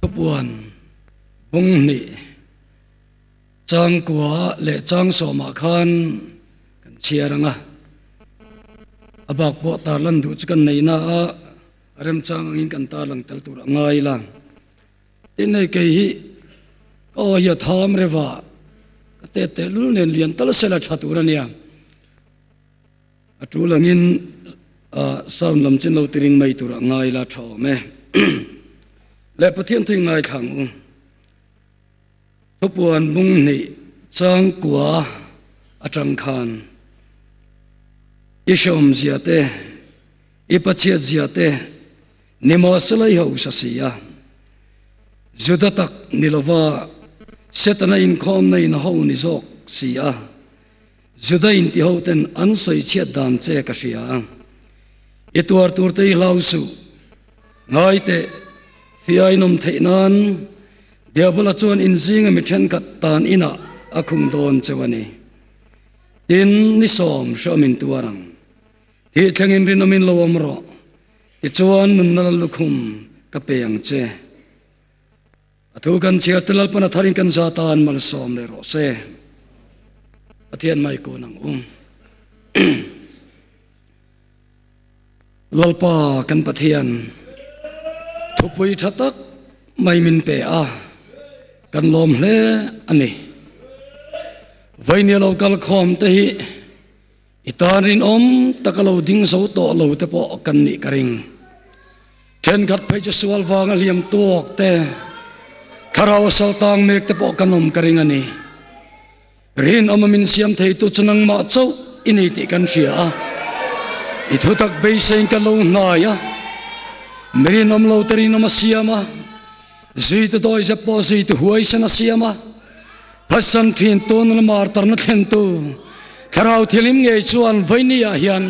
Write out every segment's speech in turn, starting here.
Thupuan bung hnih changkua leh chang sawmah khan kan chhiar ang a, a bak pawh tarlan duh chu kan nei na a, remchang angin kan tarlang tel tur a ngai la. Tin hei kei hi ka aw hi a tham reva, ka tet tehlul nen lian tal sela tha tur a nia. A tul angin sound lam chin lo tiring mai tur a ngai la tha awm e. Leh Pathian thui ngai thlang u. Thupuan bung hnih changkua atang khan i hreawm zia te, i pachhiat zia te ni maw salai ho sa si a. Juda tak ni lova Setana inkhawmna in ho ni zawk si a. Juda intihoten an sawi chhiat dan che ka hria. I tuar tur te i hlau suh. Ngai teh, fiainawm theih nan Diabola chuan inzinga mi thenkhat tan inah a khung dawn cheu a ni. Tin, ni sawm hreawm in tuar ang. Thih thlengin rinawmin lo awm rawh. Tichuan nunna lal lukhum ka pe ang che. A thu kan chhiar te Lalpan a tharin kan za tan malsawm leh rawh se. Pathian mai kun ang u. Lalpa kan Pathian thupui tha tak mai min pe a, kan lawm hle a ni. Vainia lo kal khawm te hi I tan rinawm taka lo ding zo tawh lo te pawh kan nih ka ring. Thenkhat phei chu sual vanga hliam tuak te, thlarau a sal tang mek te pawh kan awm ka ring a ni. Rinawma min siam theitu chu nangmah chauh i ni tih kan hria a. I thutak beiseiin ka lo hnai a, mi rinawm lo te rinawm a siam a, zuitu dawizep pawh zuitu huaisen a siam a, Phatsan thin tun na martarna thlentu Thlarau Thianghlim ngei chuan vawinia hian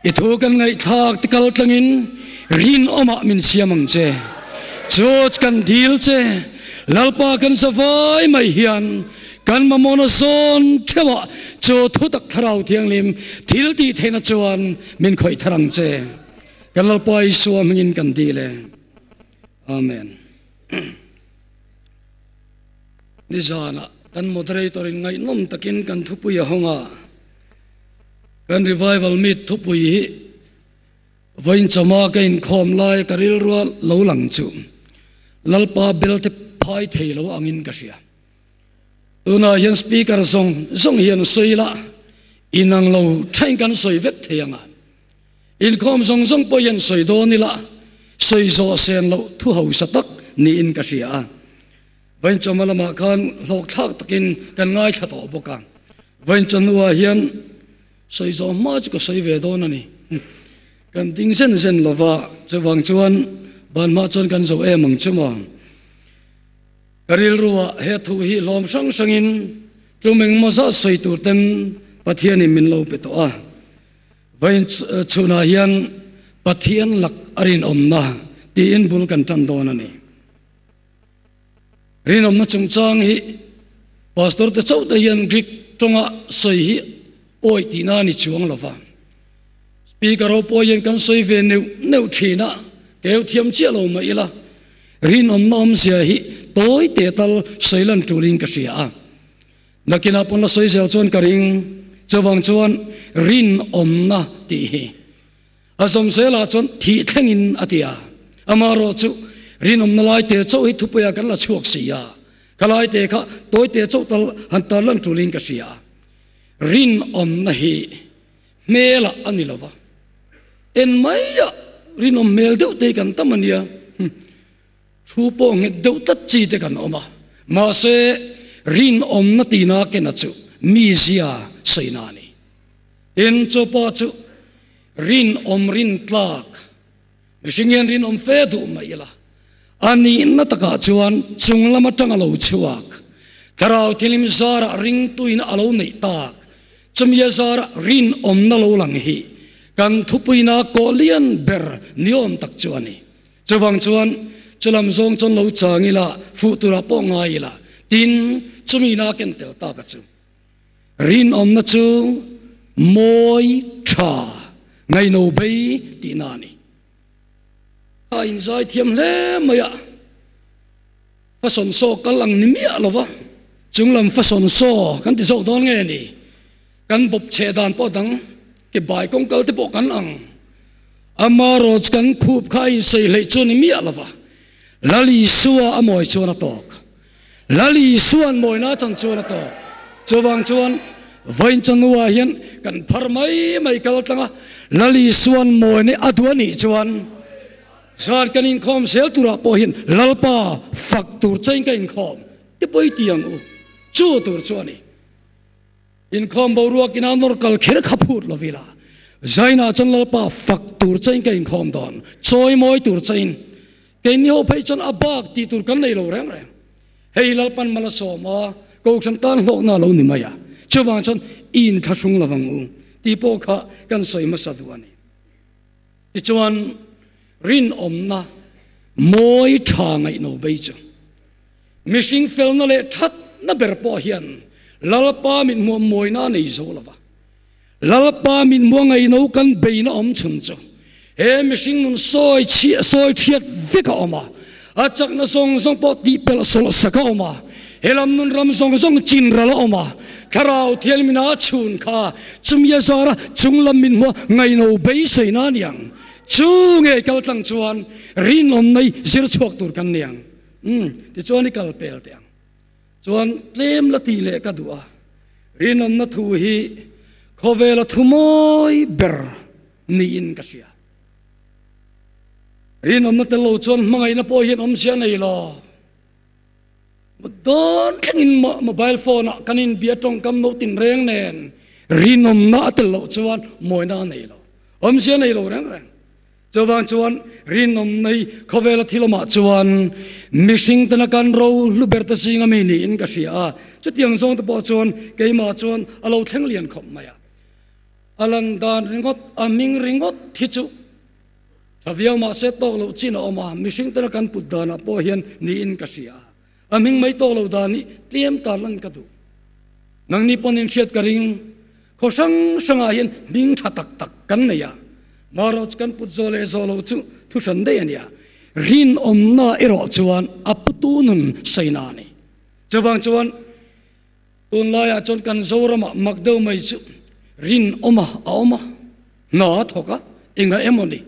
i thu kan ngaihthlak ti kal tlangin rinawmah min siam ang che. Chu kan dil che, Lalpa kan za vai mai hian kan mamawhna zawn theuhah chu thutak Thlarau Thianghlim thil tih theihna chuan min khawih thar ang che. Kan Lalpa Isua hmingin kan dil e. Amen. Nizanah kan moderator in ngaihnawm takin kan thupui a hawng a, kan revival meet thupui hi vawiin chawma ka inkhawm lai ka rilrua lo lang chu Lalpa belte phai thei lo angin ka hria. Tunah hian speaker zawng zawng hian sawi la inang lo thain kan sawi vek thei ang a, inkhawm zawng zawng pawh hian sawi dawn ila sawi zawh sen loh thu hausa tak niin ka hria a. Vawiin chawhma lamah khan hlawkthlak takin kan ngaithla tawh bawk a, vawiin chawhnuah hian sawi zawh hma chu ka sawi ve dawn a ni. Kan ding zen zen lo va, chuvang chuan ban hma chuan kan zo em ang chu maw. Ka rilruah he thu hi hlawm hrang hrangin tum engmaw zat sawi tur ten Pathianin min lo pe tawh a. Vawiin chhunah hian Pathian lak a rinawmna tiin bul kan tan dawn a ni. Rinawmna chungchang hi Pastor te chauh te hian Greek tawnga sawi hi awi tihna a ni chuang lo va. Speaker ho pawh hian kan sawi ve neuh neuh thin a, keu thiam chiah lo mah ila, rinawmna awmzia hi tawi teh tal sawi lan tulin ka hria a. Nakinah pawn la sawi zel chuan ka ring, chuvang chuan rinawmna tih hi A zawm zelah chuan thih thlengin a ti a, amaherawh chu rinawmna lai te chauh hi thupuiah kan la chhuak si a, ka lai te kha tawi te chauh tal han tar lan tulin ka hria. Rinawmna hi hmelah a ni lo va, en maiah rinawm hmel deuh te hi kan tam a nia, thu pawh nghet deuh tlat chi te kan awm a, mahse rinawmna tina kena chu mizia sawina a ni. Tin, chu pawh chu rinawm rin tlak, mihring hian rinawm fe duh mai ila, a nihna takah chuan chung lam atanga lo chhuak, Thlarau Thianghlim zarah ringtuin a lo neih tak, chumi a zarah rinawmna lo lang hi kan thupuina kawh lian ber niawm tak chu a ni. Chuvang chuan chulam zawng chuan lo chang ila, fuh turah pawh ngai ila, tin, chumi na ken tel tak a chu. Rinawmna chu mawi tha ngaino bei tihna a ni. A inzai thiam hle mai a. Fason saw kal ang ni miah lo va, chunglam fason saw kan ti zawk dawn nge ni? Kan bawp cheh dan pawh dang, ke bai kawng kal te pawh kan ang. Ama rawt kan khup kha a insawi hleih chu ni miah lo va, Lal Isua a mawi chuan a tawk. Lal Isua'n mawina chan chuan a tawk. Chuvang chuan vawiin chawhnuah hian kan phar mai mai kal tlang a, Lal Isua'n mawina a duh a nih chuan zan kan inkhawm zel turah pawh hian Lalpa fak tur chain ka inkhawm ti pawi ti ang u. Chu tur chu a ni. Inkhawm boruak ina nawr kal kher kha phut lo ila, Zainah chuan Lalpa fak tur chain ka inkhawm dawn, chawi mawi tur chain. Keini ho phei chuan a bak tih tur kan nei lo reng reng. Hei Lalpan mal a sawm a, Kohhran tan hlawkna a lo ni mai a, chuvang chuan i inthlahrung lo vang u tih pawh kha kan sawi hmasa duh a ni. Tichuan, rinawmna mawi tha ngaihno bei chu mihring felna leh thatna ber pawh hian Lalpa mithmuah mawina a nei zo lo va. Lalpa mithmuah ngaihno kan beina awm chhun chu he mihring nun sawi chhiah sawi thiat vek a awm a, a chakna zawng zawng pawh tihpelh sawlh sak a awm a, he lam nun ram zawng zawng chin ral a awm a, Thlarau Thianghlim a chhun kha chumi a zar a, chung lam min hmuah ngaihno beiseina a niang. Chu ngei kal tlang chuan rinawm nei zir chhuak tur kan niang. Umm, tichuan i kal pel teh ang. Chuan tlem la tih leh ka duh a, rinawmna thu hi khawvela thu mawi ber niin ka hria. Rinawmna tel lo chuan hmangaihna pawh hian awmzia nei lo. Mut dawn thlengin mobile phone ah kan inbia tawngkam no tinreng nen rinawmna a tel loh chuan mawina a nei lo. Awmzia nei lo reng reng. Chuvang chuan rinawm nei khawvela thil awmah chuan mihring tena kan ro hlu ber te zinga mi niin ka hria a, chutiang zawng te pawh chuan keimah chuan a lo thleng lian khawp mai a. A lan dan ringawt, a hming ringawt hi chu tha viau mahse tawk loh chin a awm a, mihring tena kan put danah pawh hian niin ka hria a. A hming mai tawk lo dan hi tlem tan lan ka duh. Nangni pawn inhriat ka ring. Khaw hrang hrangah hian hming tha tak tak kan nei a, marawh chu kan put zawh leh zawh loh chu thu hran daih a nia. Rinawmna erawh chuan a putu nun saina a ni. Chuvang chuan tunlaiah chuan kan Zoramah mak deuh mai chu rinawma a awm a, hna a thawk a, enga emaw ni.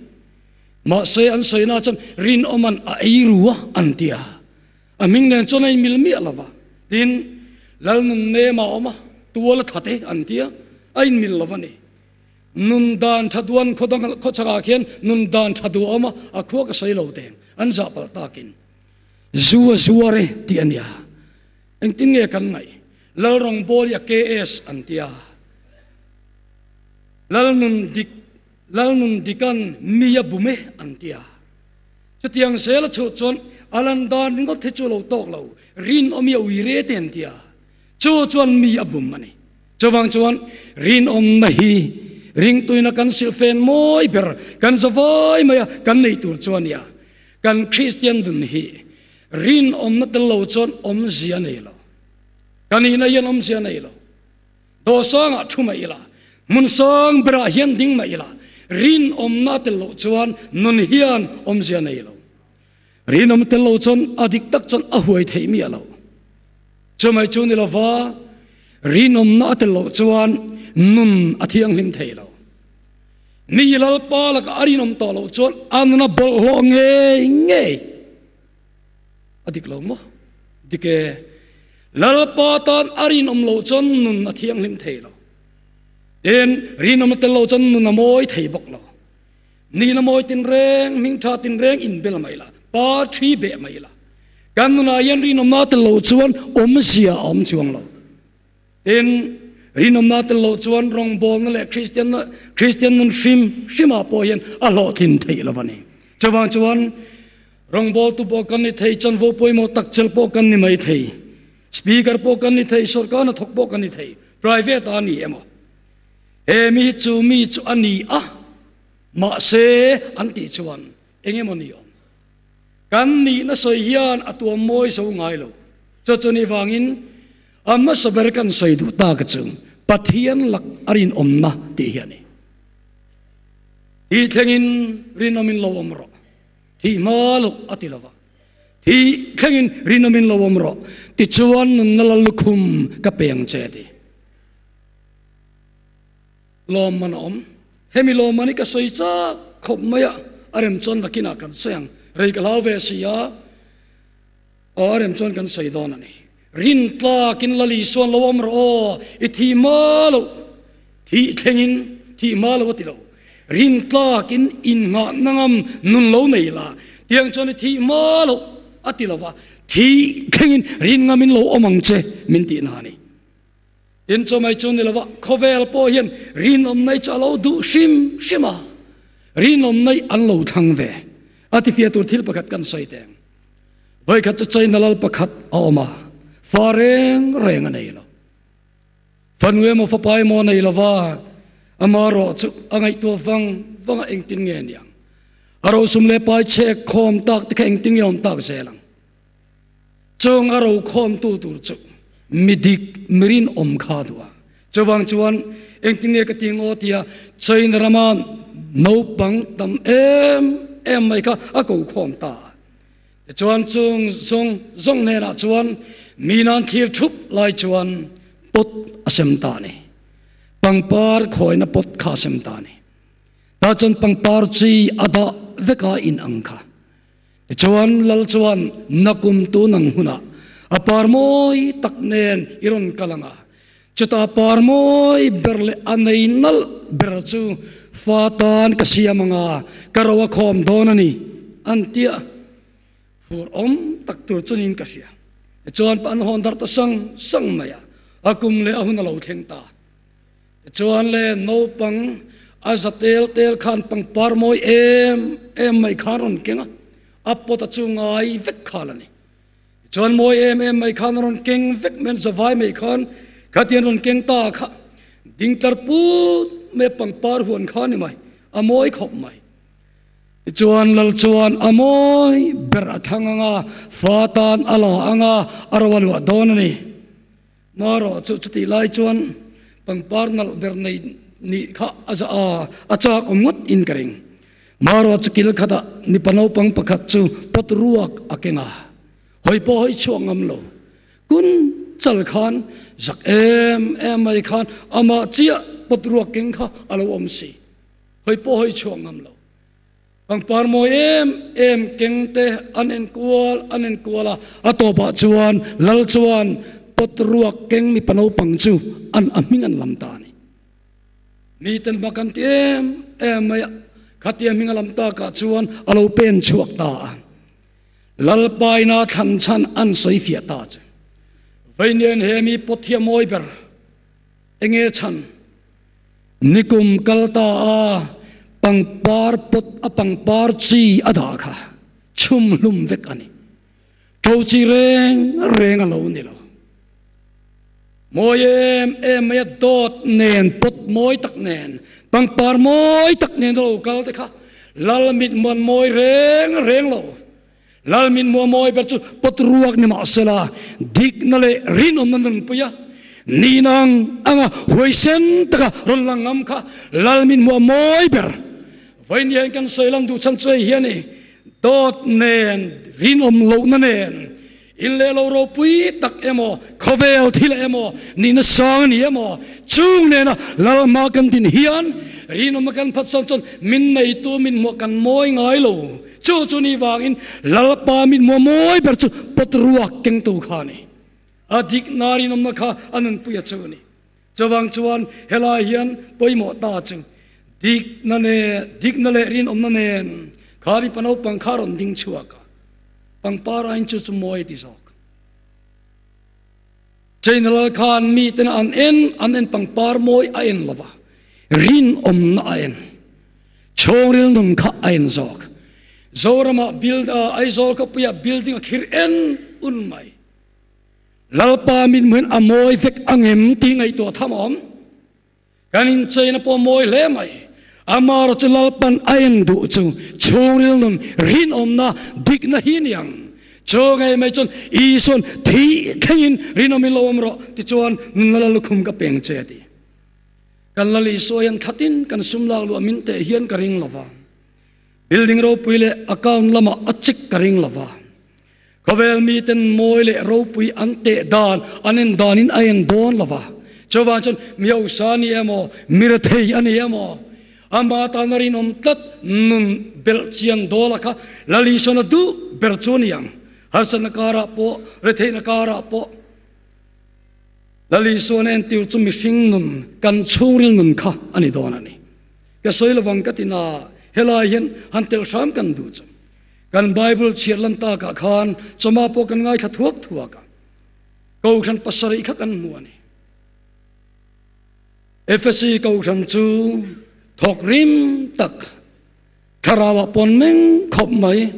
Mahse an sawina chuan rinawman a ei ru a an ti a. A hming nen chuan a inmil miah lo va, tin, Lalnun nem a awm a, tual a that e an ti a, a inmil lo va ni. Nun dan tha duan khaw dang khaw chakah khian nun dan tha duh a awm a, a khua ka sawi lo teng, an zah palh takin. Zu a zuar e tih a nia. Engtin nge kan ngaih? Lalrawngbawl hi a KS an ti a. Lalnun dik Lalnun dikan mi a bum e an ti a. Chutiang zel a chhuah chuan a lan dan ringawt hi chu lo tawk lo, rinawm hi a ui re te an ti a, chu chuan mi a bum a ni. Chuvang chuan rinawmna hi ringtuina kan silhfen mawi ber, kan za vai mai a kan nei tur chu a nia. Kan Kristian dun hi rinawmna tel lo chuan awmzia nei lo. Ka nihna hian awmzia nei lo. Dawhsangah thu mah ila, hmun sang berah hian ding mah ila, rinawmna tel loh chuan nun hian awmzia nei lo. Rinawm tel lo chuan a dik tak chuan a huai theih miah lo. Chumai chu ni lova, rinawmna a tel loh chuan nun a thianghlim thei lo. Mi Lalpa lakah a rinawm tawh loh chuan a nun a bawlhhlawh ngei ngei. A dik lo maw? Dik e. Lalpa tan a rinawm loh chuan nun a thianghlim thei lo. Tin, rinawm a tel lo chuan nun a mawi thei bawk lo. Nin a mawi tinreng, hming tha tinreng inbel mai la, pa thi beh mai la. Kan nunah hian rinawmna tel loh chuan awmzia a awm chuang lo. Tin, rinawmna tel loh chuan rawngbawlna leh Kristianna, Kristian nun hrim hrimah pawh hian a hlawhtlin theih lo a ni. Chuvang chuan Rawngbawltu pawh kan ni thei, chanvo pawimawh tak chel pawh kan ni mai thei, Speaker pawh kan ni thei, sawrkar hnathawk pawh kan ni thei, private a ni emaw. He mi hi chu mi chu a ni a, mahse an tih chuan eng emaw ni awm. Kan nihna sawi hian a tuam mawi zo ngai lo. Chu chu ni vangin a hmasa ber kan sawi duh tak chu Pathian lak a rinawmna tih hi a ni. Tih thlengin rinawmin lo awm rawh. Thih hma loh a ti lo va. Thi thlengin rinawmin lo awm rawh, tichuan nunna lal lukhum ka pe ang che ti. Lawmman a awm. Hemi lawmman hi ka sawi chak khawp mai a, a rem chuan nakinah kan sawi ang. Rei ka hlau ve si a, aw a rem chuan kan sawi dawn a ni. Rin tlakin Lal Isuan lo awm rawh aw, i thi hma loh, thih thlengin thih hma loh a ti lo. Rin tlakin innghahna ngam nun lo nei la, tiang chuan i thih hma loh a ti lo va, thih thlengin rin ngamin lo awm ang che min tih na a ni. Tin chu mai chu ni lo va, khawvel pawh hian rinawmna hi chu a lo duh hrim hrim a, rinawmna hi an lo thlang ve. A tifia tur thil pakhat kan sawi teng. Vawikhat chu China lal pakhat a awm a, fa reng reng a nei lo. Fanu emaw fapa emaw a nei lo va, ama rawh chu a ngaihtuah vang vang a engtin nge niang? A rosum leh pai chhek khawm tak te kha engtin nge awm tak zel ang? Chung a rokhawmtu tur chu mi dik, mi rinawm kha a duh a. Chuvang chuan engtin nge ka ti ngaw tia China rama naupang tam em em mai kha a ko khawm ta a. Tichuan chung zawng zawng hnenah chuan mi nan thlir thup lai chuan pot a sem ta a ni. Pangpar khawina pot kha a sem ta a ni. Tah chuan pangpar chi a dah vek a in ang kha. Tichuan Lal chuan nakum tun ang hunah a par mawi tak nen i rawn kal ang a, chutah par mawi ber leh a nei nalh ber chu fa tan ka siam ang a, ka ro a khawm dawn a ni, an ti a. Fur awm tak tur chunin ka hria. Tichuan an hawn darh ta sang sang mai a, a kum leh a hun a lo thleng ta. Tichuan le naupang a za tel tel khan pangpar mawi em em mai khan rawn keng a, a pot a chu ngai vek khal a ni. Tichuan mawi em em mai khan rawn keng vek mai an zavai mai khan khatiang rawn keng ta kha ding tlar put mai pangpar huan kha ni mai, a mawi khawp mai. Tichuan Lal chuan a mawi ber a thlang ang a, fa tan a la ang a, a ro a luah dawn a ni. Marawh chu chutih lai chuan pangpar nalh ber nei nih kha a za a, a chak awm ngawt in ka ring. Marawh chu kil khatah mipa naupang pakhat chu pot ruak a keng a, hawi pawh hawi chhuak ngam lo. Kun chal khan zak em em mai khan amah chiah pot ruak keng kha a lo awm si, hawi pawh hawi chhuak ngam lo. Pangpar mawi em em keng te an enkual an enkual a, a tawpah chuan Lal chuan pot ruak keng mipa naupang chu an a hming an lam ta a ni. Miten hma kan ti em em mai a, khatia hming a lam takah chuan a lo pen chhuak ta a. Lalpaina thlan chhan an sawi fiah ta che. Vainian he mi pot hi a mawi ber, enge chhan? Nikum kal ta a pangpar pot a pangpar chi a dah kha chhum hlum vek a ni. To chi reng reng a lo ni lo. Mawi em em mai a dawt nen pot mawi tak nen pangpar mawi tak nen a lo kal te kha lal mit muan mawi reng reng lo. Lal min mua mawi ber chu pot ruak ni mahsela dikna leh rinawmna nunpuia ni nang anga huaisen taka rawn lang ngam kha Lal min mua mawi ber. Vawiin hian kan sawi lang duh chhan chu hei hian i dawt nen rinawm lohna nen in leh lo ropui tak emaw khawvel thil emaw nihna sang a ni emaw chung nena Lal hma kan din hian rinawmna kan phatsan chuan min neitu min hmuah kan mawi ngai lo. Chu chu ni vangin Lalpa mit muah mawi ber chu pot ruak kengtu kha a ni. A dikna rinawmna kha a nunpui a chu a ni. Chuvang chuan helai hian pawimawh ta chu dikna nen, dikna leh rinawmna nen kha mipa naupang kha rawn ding chhuak a, pangpar aiin chu chu mawi a ti zawk. China lal khan miten an en, an en pangpar mawi a en lova, rinawmna a en. Chhungril nun kha a en zawk. Zoramah build a Aizawl khawpuiah building a khir en un mai. Lalpa min hmuhin a mawi vek angem tih ngaihtuah tham a awm. Kan incheina pawh a mawi hle mai. Amarawh chu Lalpan a en duh chu chhungril nun rinawmna dikna hi ni ang. Chu ngei mai chuan Isuan thih thlengin rinawmin lo awm rawh tichuan nunna la lukhum ka peng che a ti. Kan la Isua hian thlatin kan sum lak luah min teh hian ka ring lo va. Building ropui leh account lamah a check ka ring lo va. Khawvel miten mawi leh ropui an teh dan an en danin a en dawn lo va. Chuvang chuan mi hausa a ni emaw, mi rethei a ni emaw, ama tana rinawm tlat nun belh chian dawla kha Lal Isuan a duh ber chu a ni ang. Harsatna karah pawh, retheihna karah pawh Lal Isuan a entir chu mihring nun, kan chhungril nun kha a ni dawn a ni. Ka sawi lovang ka ti na, helai hian han telh hram kan duh chu. Kan Bible chhiar lan takah khan chawma pawh kan ngaithla thuak thuak a, Kohhran pasarih kha kan hmu a ni. Efesi Kohhran chu thawk rim tak, thlarauah pawn meng khawp mai,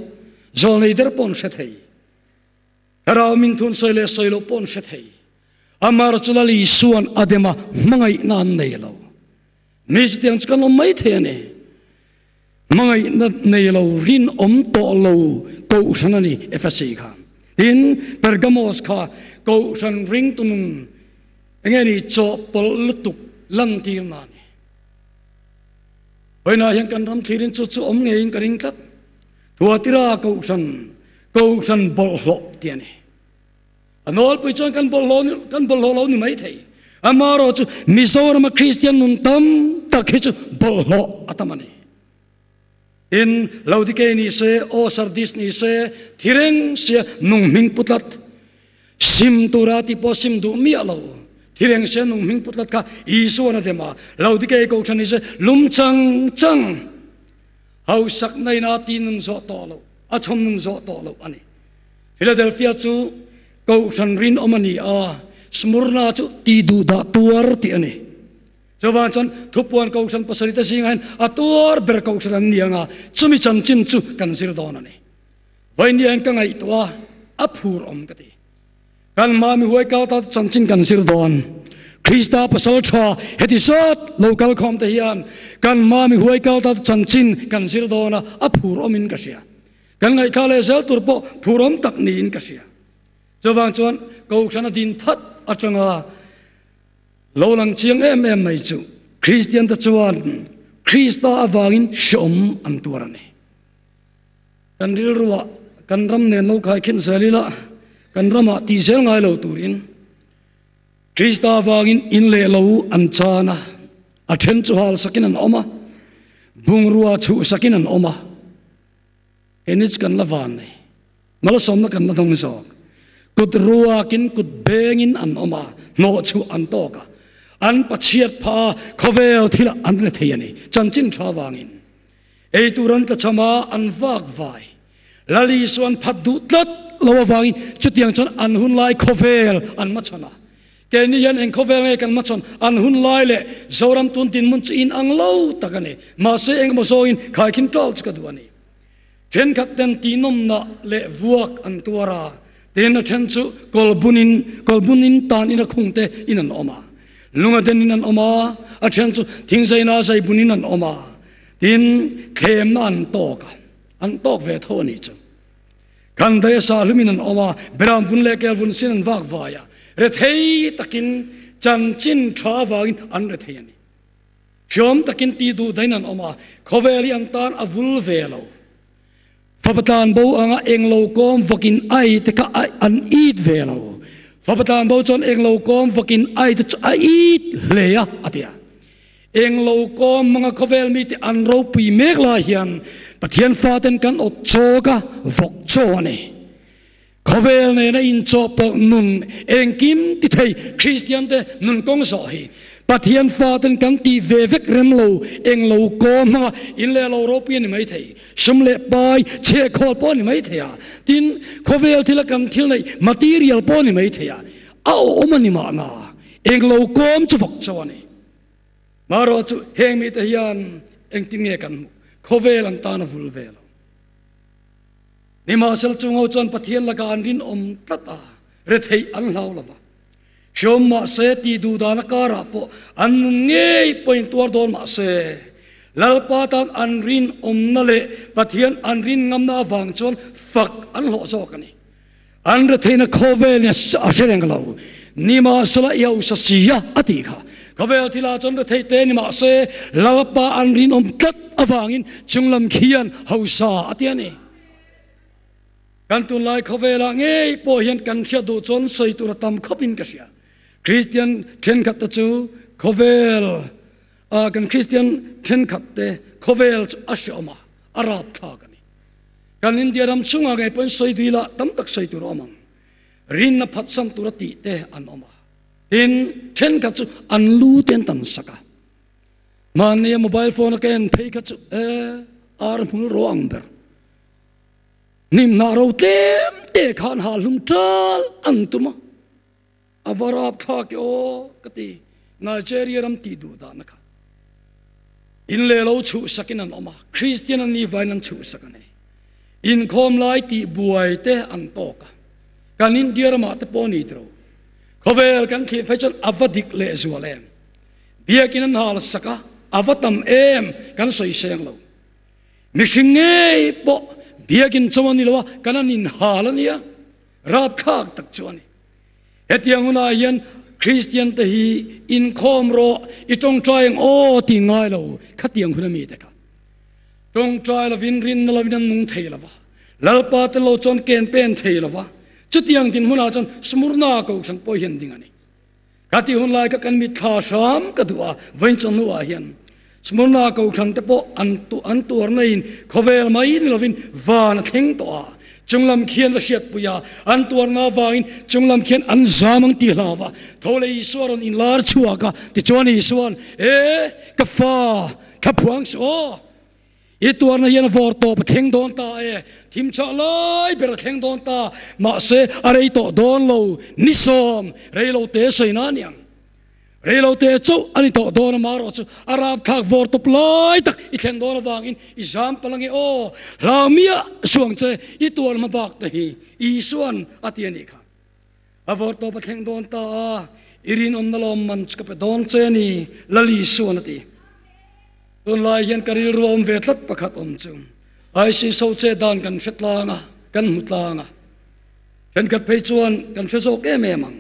zawlnei der pawh an hre thei. Thlarau min thun sawi leh sawi loh pawh an hre thei. Amar chu Lal Isua'n a dem a, hmangaihna an nei lo. Mi chutiang chu kan awm mai thei a ni. Hmangaihna nei lo, rinawm tawh lo Kohhran a ni Efesi kha. Tin, Pergamos kha Kohhran ringtu nun enge ni chawhpawlh lutuk lantirna a ni. Vawiinah hian kan ram thlirin chu chu awm ngeiin ka ring tlat. Thuatira Kohhran, Kohhran bawlhhlawh tih a ni. A nawlpui chuan kan bawlhhlawh kan bawlhhlawh lo ni mai thei. Amaherawh chu Mizorama Kristian nun tam tak hi chu bawlhhlawh a tam a ni. Tin, Laodikei ni se, aw Sardis ni se, thi reng sia nung hming pu tlat, sim tura tih pawh sim duh miah lo, thi reng sia nung hming pu tlat kha Isuan a dem a, Laodikei Kohhran ni se lum chang chang hausak naina ti nun zawh tawh loh, a chhawm nun zawh tawh loh a ni. Philadelphia chu Kohhran rinawm a ni a, Smurna chu ti duhdah tuar tih a ni. Chuvang chuan thupuan Kohhran pasarihte zingah hian a tuar ber Kohhran an ni ang a, chumi chanchin chu kan zir dawn a ni. Vawiin hian ka ngaihtuah a, a phur awm ka ti. Kan hma mi huai kal ta chanchin kan zir dawn. Krista pasal tha heti zawt lo kal khawm te hian kan hma mi huai kal ta chanchin kan zir dawn a, a phur awmin ka hria. Kan ngaihthla leh zel tur pawh phurawm tak niin ka hria. Chuvang chuan Kohhran a din phat atanga lo lang chiang em em mai chu Kristian te chuan Krista avangin hreawm an tuar a ni. Kan rilruah kan ram nen lo khaikhin zel ila, kan ramah tih zel ngai lo turin Krista avangin in leh lo an chan a, a then chu hal sakin an awm a, bungrua chhuh sakin an awm a. Keini chu kan la van nei, malsawmna kan la dawng zawk. Kut ruakin kut bengin an awm a, hnawhchhuah an tawk a, an pachhiat phah a, khawvel thilah an re thei a ni, chanchin tha vangin. Ei tur an tlachham a, an vak vai. Lal Isua an phat duh tlat lo avangin chutiang chuan an hun lai khawvel an hmachhawn a. Keini hian eng khawvel nge kan hmachhawn? An hun lai leh Zoram tun dinhmun chu inang lo tak a ni. Mahse engemaw zawngin khaikhin ṭal chu ka duh a ni. Ṭhenkhat ten tihnawmna leh vuak an tuar a, tin a ṭhen chu kawlbunin kawlbunin tan in a khungte in an awm a, lunga denin an awm a, a ṭhen chu thingzaina zaibunin an awm a, tin thlemna an tawk a. An tawk ve tho a nih chu. Kan daih a sah hlumin an awm a, beram vun leh kel vun sin an vak vai a, rethei takin chanchin tha avangin an rethei a ni. Hriawm takin tih duh dahin an awm a, khawvel hi an tan a vul ve lo. Fapa tlan bo anga englo kawm vakin ai te kha an it ve lo. Fapa tlan bo chuan englo kawm vakin ai te chu a it hle a, a ti a. Englo kawm hmanga khawvel mite an ropui mek lai hian Pathian faten kan awt chawk a, vawk chaw a ni. Khawvel nena inchawhpawlh nun engkim ti thei Kristiante nun kawng zawh hi Pathian faten kan tih ve vek rem lo. Englo kawm hmanga in leh lo ropui a ni mai thei, sum leh pai chhehkhawl pawh a ni mai thei a, tin khawvel thila kan thil neih material pawh a ni mai thei a, a awm a ni mahna englo kawm chu vawk chaw a ni. Marawh chu heng mite hian engtin nge kan hmuh? Khawvel an tan a vul ve lo. Nimahsela chungho chuan Pathian lakah an rinawm tlat a, retheih an hlau lo va. Hreawm mah se, tih duh dan a karah pawh an nun ngei pawhin tuar dawn mah se, Lalpa tan an rinawmna leh Pathian an rin ngamna avang chuan fak an hlawh zawk a ni. An retheihna khawvel in a hre reng lo. Nimahsela i hausa si a, a tih kha. Khawvel thilah chuan rethei te ni mahse Lalpa an rinawm tlat avangin chunglam khian hausa a ti a ni. Kan tunlai khawvelah ngei pawh hian kan hriat duh chuan sawi tur a tam khawpin ka hria. Kristian thenkhat te chu khawvel ah kan Kristian thenkhat te khawvel chu a hreawm a, a rapthlak a ni. Kan India ram chungah ngei pawhin sawi duih lah tam tak sawi tur a awm ang. Rinna phatsan tura tih te an awm a. Tin, thenkhat chu an lu te an tan sak a. Mahnia mobile phone a ka en phei kha chu e ar hmul ro ang ber. Hnim hnah ro tlem te khan ha hlum ṭal an tum a, a va rapthlak e aw ka ti. Nigeria ram tih duh dahna kha in leh lo chhuhsakin an awm a, Kristian an nih vaiin an chhuhsak a ni. Inkhawm lai tih buai te an tawk a, kan India ramah te pawh a ni tiro. Khawvel kan thlir phei chuan a va dik leh zual em. Biakin an hal sak a, a va tam em kan sawi seng lo. Mihring ngei pawh biakin chaw a ni lo a, kan an inhal a nia, rapthlak tak chu a ni. Hetiang hunah hian Kristian te hi inkhawm rawh, i tawngtai ang aw tih ngai lo, khatiang hun a mi te kha. Tawngtai lovin rinna lovin an nung thei lo va, Lalpa te lo chuan ken pen thei lo va, chutiang dinhmunah chuan Smurna Kohhran pawh hian ding a ni. Ka tih hun lai kha kan mitthla hram ka duh a, vawiin chawhnuah hian Smurna Kohhran te pawh an an tuarna in khawvel mai ni lovin van a thleng tawh a, chunglam khian va hriatpui a, an tuarna avangin chunglam khian an zam ang tih hlau va, tho leh Isua rawn inlar chhuak a, tichuan Isua'n, E, ka fa, thla phuang suh aw! I tuarna hian vawr tawp a thleng dawn ta e, thim chah lai ber a thleng dawn ta, mahse a rei tawh dawn lo, ni sawm rei lo te sawi na aniang. Rei lo te chauh a ni tawh dawn a, marawh chu a rapthlak vawr tawp lai tak i thlen dawn avangin i zam palh ange aw, hlau miah suang che i tuar hma bak te hi Isua'n a ti a nih kha. A vawr tawp a thleng dawn ta a, i rinawmna lawmman chu ka pe dawn che a ni, Lal Isua'n a ti. Tunlai hian ka rilru a awm ve tlat pakhat awm chu ISIS ho che dan kan hre tlang a, kan hmu tlang a. Thenkhat phei chuan kan hre zawk em em ang.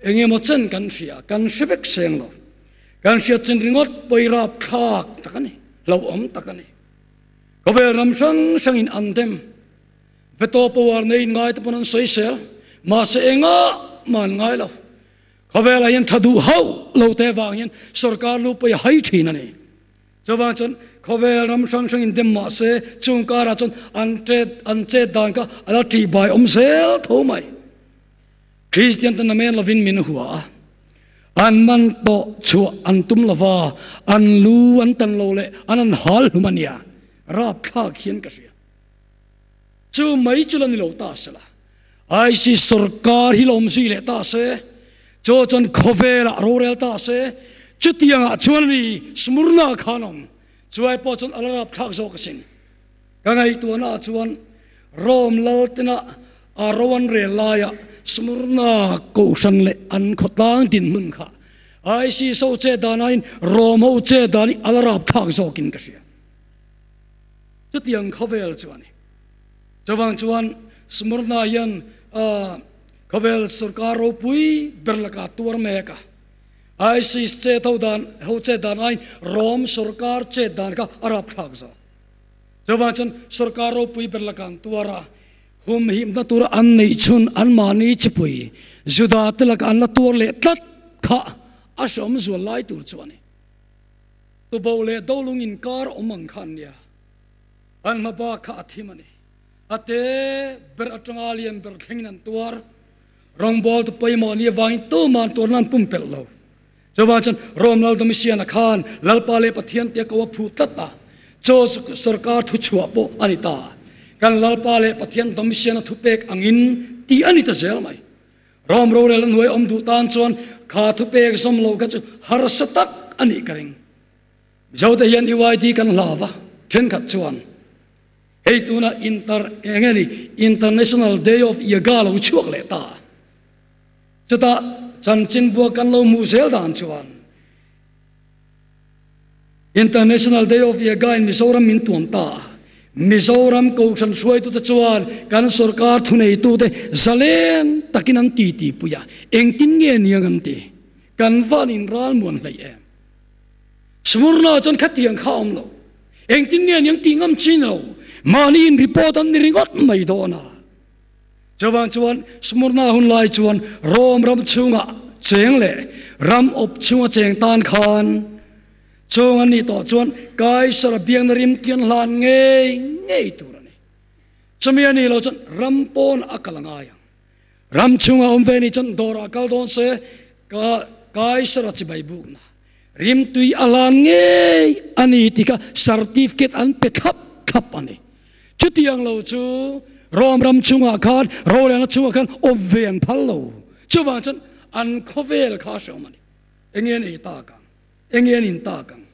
Eng emaw chen kan hria, kan hre vek seng lo. Kan hriat chin ringawt pawi rapthlak tak a ni, hlauhawm tak a ni. Khawvel ram hrang hrangin an dem. Veto power neiin ngai te pawn an sawisel, mahse engah mah an ngai lo. Khawvelah hian tha duh hauh lo te vang hian sorkar lu pawh i hai thin a ni. Chuvang chuan khawvel ram hrang hrang in dem mah se chung karah chuan an chet an chet dan kha a la tih bai awm zel tho mai. Kristian te namen lovin min hua a, an man tawh chhuah an tum lova, an lu an tan lo leh an an hal hlum a nia, rapthlak hian ka hria. Chu mai chu la ni lo ta se la. ISIS sorkar hi lawm zui leh ta se, chaw chuan khawvelah rorel ta se, chutiangah chuan a ni Smurna khan awm. Chuai pawh chuan a la rapthlak zawk asin. Ka ngaihtuahnaah chuan Rome lal tena a ro an rel laia Smurna kohhran leh an khawtlang dinhmun kha ISIS ho che dan aiin Rome ho che dan hi a la rapthlak zawkin ka hria. Chutiang khawvel chu a ni. Chuvang chuan Smurna hian khawvel sorkar ropui ber lakah tuar mek a. ISIS chet ho dan ho chet dan aiin Rome sorkar chet dan kha a rapthlak zawk. Chuvang chuan sorkar ropui ber lakah an tuar a, humhimna tura an neih chhun anmahni chipui Juda te lakah an la tuar leh tlat kha a hreawm zual lai tur chu a ni. Tubo leh dolung inkar awm ang kha an nia. An hma bak kha a thim a ni. A te ber atanga lian ber thlengin an tuar. Rawngbawltu pawimawh ni avangin tuman tuarna an pumpelh lo. Chuvang chuan Rome Lal Domitian-a khan Lalpa leh Pathian tia ko a phu tlat a, chaw sorkar thu chhuah pawh a ni ta. Kan Lalpa leh Pathian Domitian-a thupek angin tih a ni ta zel mai. Rome rorel a hnuai awm duh tan chuan kha thupek zawm lo kha chu harsa tak a nih ka ring. Mizote hian UID kan hlau va, thenkhat chuan hei tuna inter eng nge ni International Day of Yoga lo chhuak leh ta. Chutah chanchinbua kan lo hmuh zel dan chuan International Day of Yoga in Mizoram min tuam ta a, Mizoram Kohhran hruaitute chuan kan sorkar thuneitute zalen takin an titi pui a, engtin nge niang an ti? Kan van inralmuan hleih em? Smurna chuan khatiang kha a awm lo. Engtin nge niang tih ngam chin lo. Mahni in report an ni ringawt mai dawn a. Chuvang chuan Smurna hun lai chuan Rome ram chhunga cheng leh ram awp chhunga cheng tan khan chung an nih tawh chuan Kaisara biakna rim tian hlan ngei ngei tur a ni. Chumi a nih loh chuan ram pawn a kal a ngai ang. Ram chhunga awm ve nih chuan dawrah kal dawn se ka Kaisara chibai bukna rim tui a hlan ngei a ni tih kha certificate an pe thlap thlap a ni. Chutiang lo chu Rome ram chungah khan rorelna chungah khan awm ve an phal lo. Chuvang chuan an khawvel kha a hreawm a ni. Enge an ei tak ang? Enge an in tak ang?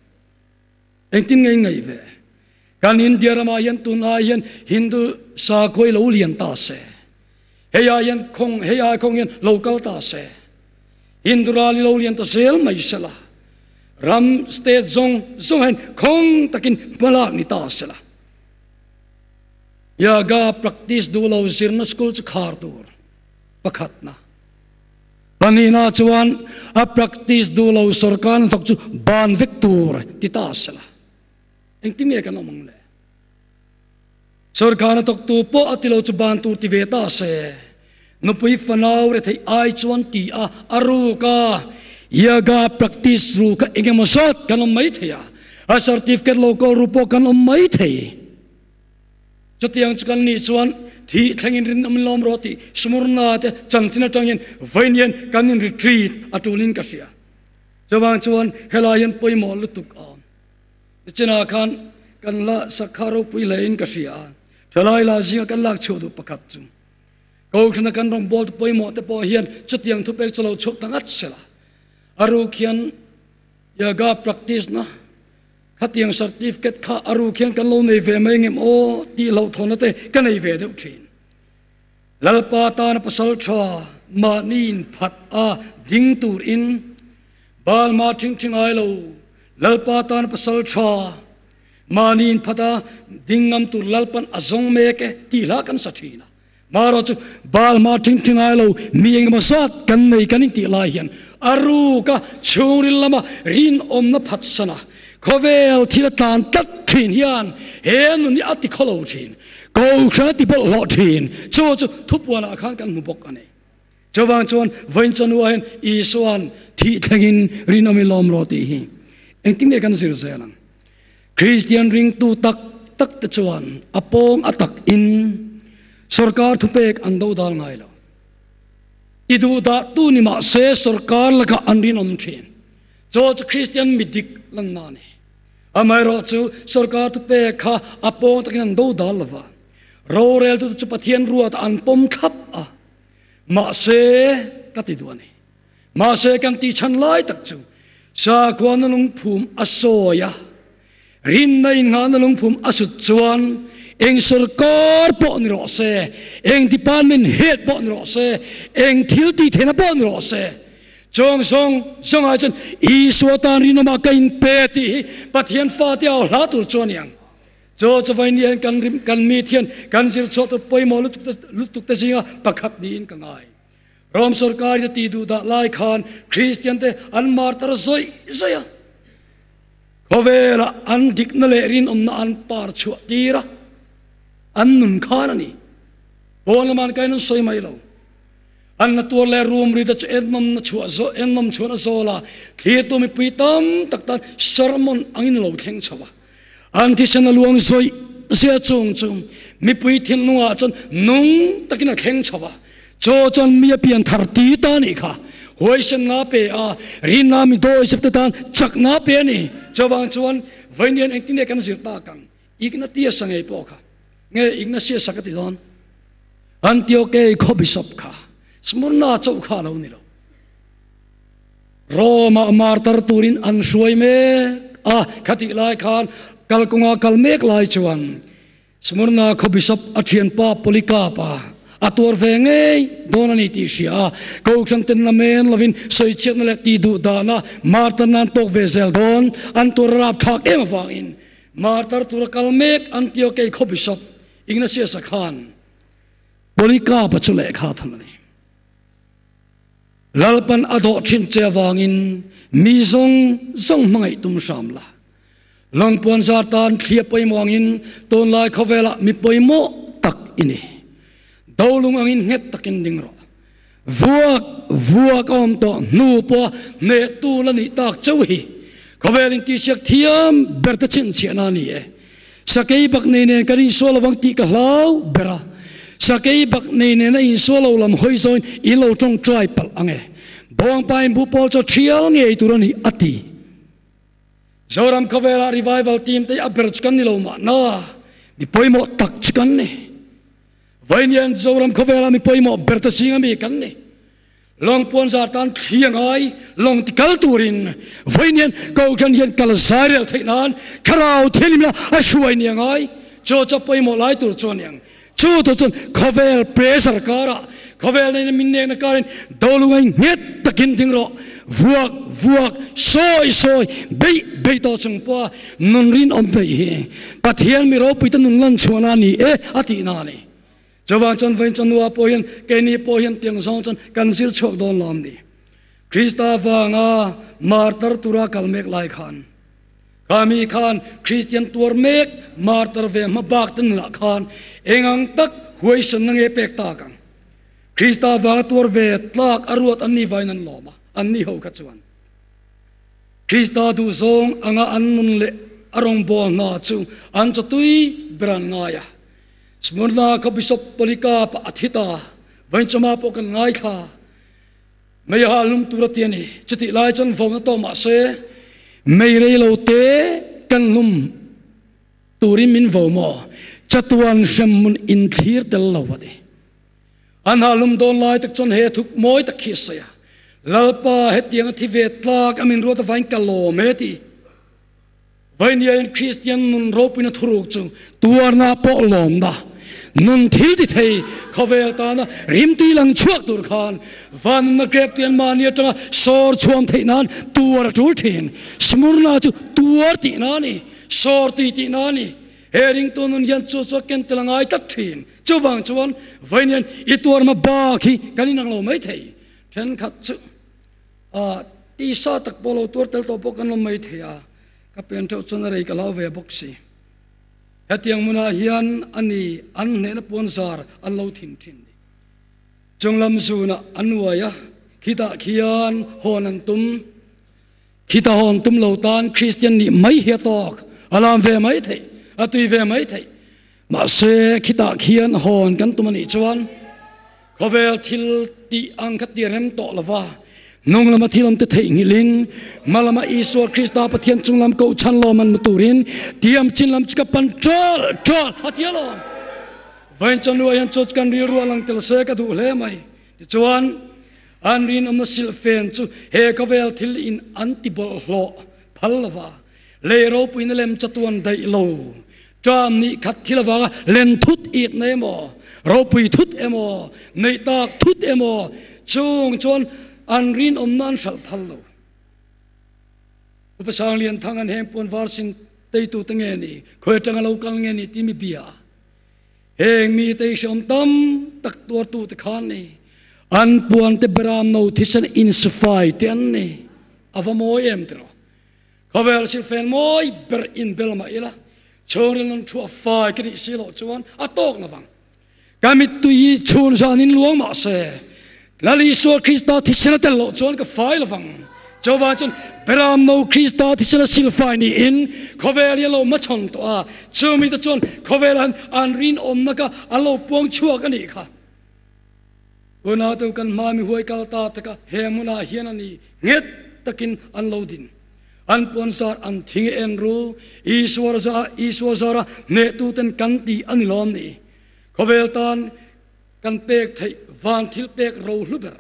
Engtin nge in ngaih ve? Kan India ramah hian tunlai hian Hindu sakhaw hi lo lian ta se. Hei ai hian khawng, hei ai khawng hian lo kal ta se. Hindu ral hi lo lian ta zel mai sela. Ram state zawng zawng hian khawng takin hmalak ni ta sela. Yoga practice duh lo zirna school chu khar tur pakhatna. Pahnihna chuan a practice duh lo sorkar hnathawk chu ban vek tur ti ta sela. Engtin nge kan awm ang le? Sorkar hnathawktu pawh a ti lo chu ban tur ti ve ta se. Nupui fanau retheih ai chuan ti a a ruk a, yoga practice ru kha eng emaw zat kan awm mai thei a, a certificate lo kawl ru pawh kan awm mai thei. Chutiang chu kan nih chuan thih thlengin rinawm lawm rawh tih Smurna te chanchin atangin vawiin hian kan in retreat a tulin ka hria. Chuvang chuan helai hian pawimawh lutuk a awm. Nichinah khan kan la sakha ropui hlein ka hria a, thalai la zinga kan lak chhuah duh pakhat chu Kohhrana kan rawngbawlte pawimawh te pawh hian chutiang thupek chu lo chhuak ta ngat sela. A ruk hian yoga practice na khatiang certificate kha a ruk hian kan lo nei ve mai ngem aw tih hlauhthawnna te ka nei ve deuh thin. Lalpa tana pasal tha mahni in phat a ding tur in Balma thing thi ngai lo Lalpa tana pasal tha Mahni in phat a, ding ngam tur Lalpan a zawng mek e tih hla kan sa thin a. Marawh chu Baal hma thing thi ngai lo mi engemaw zat kan nei kan intih lai hian a ruk a chhungril lama rinawmna phatsan a, khawvel thil a tlan tlat thin hian he nun hi a ti khawlo thin, kohhran a ti bawlhhlawh thin. Chu chu thupuanah khan kan hmu bawk a ni. Chuvang chuan vawiin chawhnuah hian Isua'n thih thlengin rinawm i lawm rawh tih hi engtin nge kan zir zel ang? Kristian ringtu tak tak te chuan a pawng a tak in sorkar thupek an do dal ngai lo. I duh dah tu ni mah se sorkar lakah an rinawm thin. Chaw chu Kristian mi dik lanna a ni. Amaherawh chu sorkar thupek kha a pawng takin an do dal lo va. Roreltute chu Pathian ruatah an pawm thlap a. Mahse, ka ti duh a ni. Mahse, kan tih chhan lai tak chu sakhuana lungphum a sawi a, rinna innghahna lungphum a sut chuan eng sorkar pawh ni rawh se, eng department head pawh ni rawh se, eng thil tih theihna pawh ni rawh se, chuang zawng zawngah chuan Isua tan rinawmah ka inpe tih hi Pathian fate au hla tur chu a ni ang. Chaw chawei ni hian kan rim kan mi thian kan zir chhuah tur pawimawh lutuk te lutuk te zinga pakhat niin ka ngai. Rom sorkar in a tih duh dah lai khan Kristian te an martar zawih zawih a. Khawvelah an dikna leh rinawmna an par chhuah tir a, an nun khan a ni. Pawn lama an kain an sawi mai lo. An la tuar leh rum ri te chu ennawmna chhuah zawh ennawm chhuahna zawl a thlirtu mipui tam tak tan sermon angin a lo thleng chho a. An thisen a luang zawih zia chung chu mipui thinlungah chuan nung takin a thleng chho a. Chaw chuan mi a pian thar ti ta nih kha. Huaisenna pe a, rinna mi dawizep te tan chakna pe a ni. Chuvang chuan vawiin engtin nge kan zir tak ang? Ignatius-a ngei pawh kha nge Ignatius-a ka ti dawn? Antiochei khaw bishop kha Smyrna chauh kha a lo ni lo. Rome-ah martar turin an hruai mek a, khatih lai khan kalkawnga kal mek lai chuan Smyrna khaw bishop a thianpa Polycarp-a a tuar ve ngei dawn a ni tih hria a, Kohhran ten la men lovin sawichhiatna leh tih duh dana martar nan tawk ve zel dawn an tuar a rapthlak em avangin martar tura kal mek Antiochei khaw bishop Ignatius-a khan Polycarp-a chu lehkha tham a ni. Lalpan a dawh thin che avangin mi zawng zawng hmangaih tum hram la. Lawngpuan zar tan thlia pawimawh angin tunlai khawvelah mi pawimawh tak i ni. Dolung angin nghet takin ding rawh. Vuak vuak a awm tawh hnu pawha hnehtu la nih tak chauh hi khawvel intihsiak thiam ber te chhinchhiahna a ni e. Sakei bak nei nen kan insual lovang tih ka hlau ber a, sakei bak nei nena insual lo lam hawi zawngin in lo tawngtai palh ang e. Bawngpa in bu pawl chaw thial ngei tur a ni, a ti. Zoram khawvela revival team te hi a ber chu kan ni lo mahna mi pawimawh tak chu kan ni. Vainian Zoram khawvela mi pawimawh ber te zing ami kan ni. Lawng puan zar tan thli a ngai, lawng ti kal turin vainian Kohhran hian kal zai rel theih nan Thlarau Thianghlim la a hruai ni a ngai. Chu chu a pawimawh lai tur chu a ni ang. Chu tur chuan khawvel pressure karah, khawvel nena min nekna karin dolungai nghet takin ding rawh, vuak vuak, sawi sawi, beih beih tawh chung pawha nun rinawm theih hi Pathian mi ropuite nun lan chhuahna a ni e a tihna a ni. Chuvang chuan vawiin chanua pawh hian keini pawh hian tiang zawng chuan kan zir chhuak dawn lo am ni. Krista vanga martar tura kal mek lai khan khami khan Kristian tuar mek martar ve hma bak te nunah khan eng ang tak huaisanna nge pek tak ang. Krista vanga tuar ve tlak a ruat an ni vaiin an lawm a, an ni ho kha chuan. Krista duhzawng anga an nun leh a rawngbâwl hna chu an chawtui ber an ngai a. Smyrna khaw Bishop Polycarp a thi ta, vawiinchawma pawh kan ngaithla. Mei a hal lum tur a ti a ni. Chutih lai chuan vona tawh mah se, mei rei lo te kan lum turin min vo maw? Chatuan hremhmun inthlir tel lo a ti. An hal lum dawn lai tak chuan he thuk mawi tak khi a sawi a, Lalpa, hetiang a thi ve tlak a min ruat avain ka lawm e ti. Vainiain Kristian nun ropuina thuruk chu tuarna pawh lawmna, nun thil ti thei khawvel tana rimtui lang chhuak tur khan van nunna grep tui an mahni atanga sawr chhuam theih nan tuar a tul thin. Smurna chu tuar tihna a ni, sawr tui tihna a ni. He ringtu nun hian chu chu a ken tel a ngai tlat thin. Chuvang chuan vawiin hian i tuarma bak hi kan inang lo mai thei. Thenkhat chu a tisa tak pawh lo tuar tel tawh pawh kan lo mai thei a, ka pen theuh chuan a rei ka hlau ve bawk si. Hetiang hmunah hian a ni an hnehna puan zar an lo thin thin ni. Chunglam zunah an uai a, khitah khian hawn an tum. Khita hawn tum lo tan Kristian nih mai hi a tawk, a lam ve mai theih, a tui ve mai theih. Mahse, khitah khian hawn kan tum a nih chuan khawvel thil tih ang kha ti rem tawh lo va, hnung lama thil awm te theihnghilhin hma lama Isua Krista Pathian chung lam koh chhan lawm an hmu turin tiam chin lam chu ka pan ṭawlh ṭawlh a ti alawm. Vawiin chanua hian chu kan rilru a lang tel se ka duh hle mai. Tichuan, an rinawmna silhfen chu he khawvel thil in an ti bawlhhlawh phal lo va, Lei ropuina lem chatuan daih lo, ṭam nih khat thil avanga len thut itna emaw, ropui thut emaw, neih tak thut emaw chung chuan an rinawmna an hralh phal lo. Upa Sanglianthang an heng puan var sin teitute nge ni, khawi atanga lo kal nge ni tih mi bia a. Heng mite hi hrehawm tam tak tuartute kha an ni. An puante beram no thisen insifai te an ni. A va mawi em tiraw? Khawvel silfen mawi ber inbel mah ila, chhungril nun thu a fai ka nih si loh chuan a tawk lo vang. Ka mittui hi chhun zanin luang mah se, Lal Isua Krista thisen a tel loh chuan ka fai lo vang. Chuvang chuan Beram no Krista thisen a silfai niin khawvel hi a lo hmachhawn tawh a, chumite chuan khawvel han an rinawmna kha an lo puang chhuak a nih kha. Unau kan hma mi huai kal ta taka he hmunah hian a ni nghet takin an lo din. An puanzar an thing en ru, Isua za Isua zara hnehtuten kan ti a ni lawm ni. Khawvel tan kan pek theih van thil pek ro hlu ber.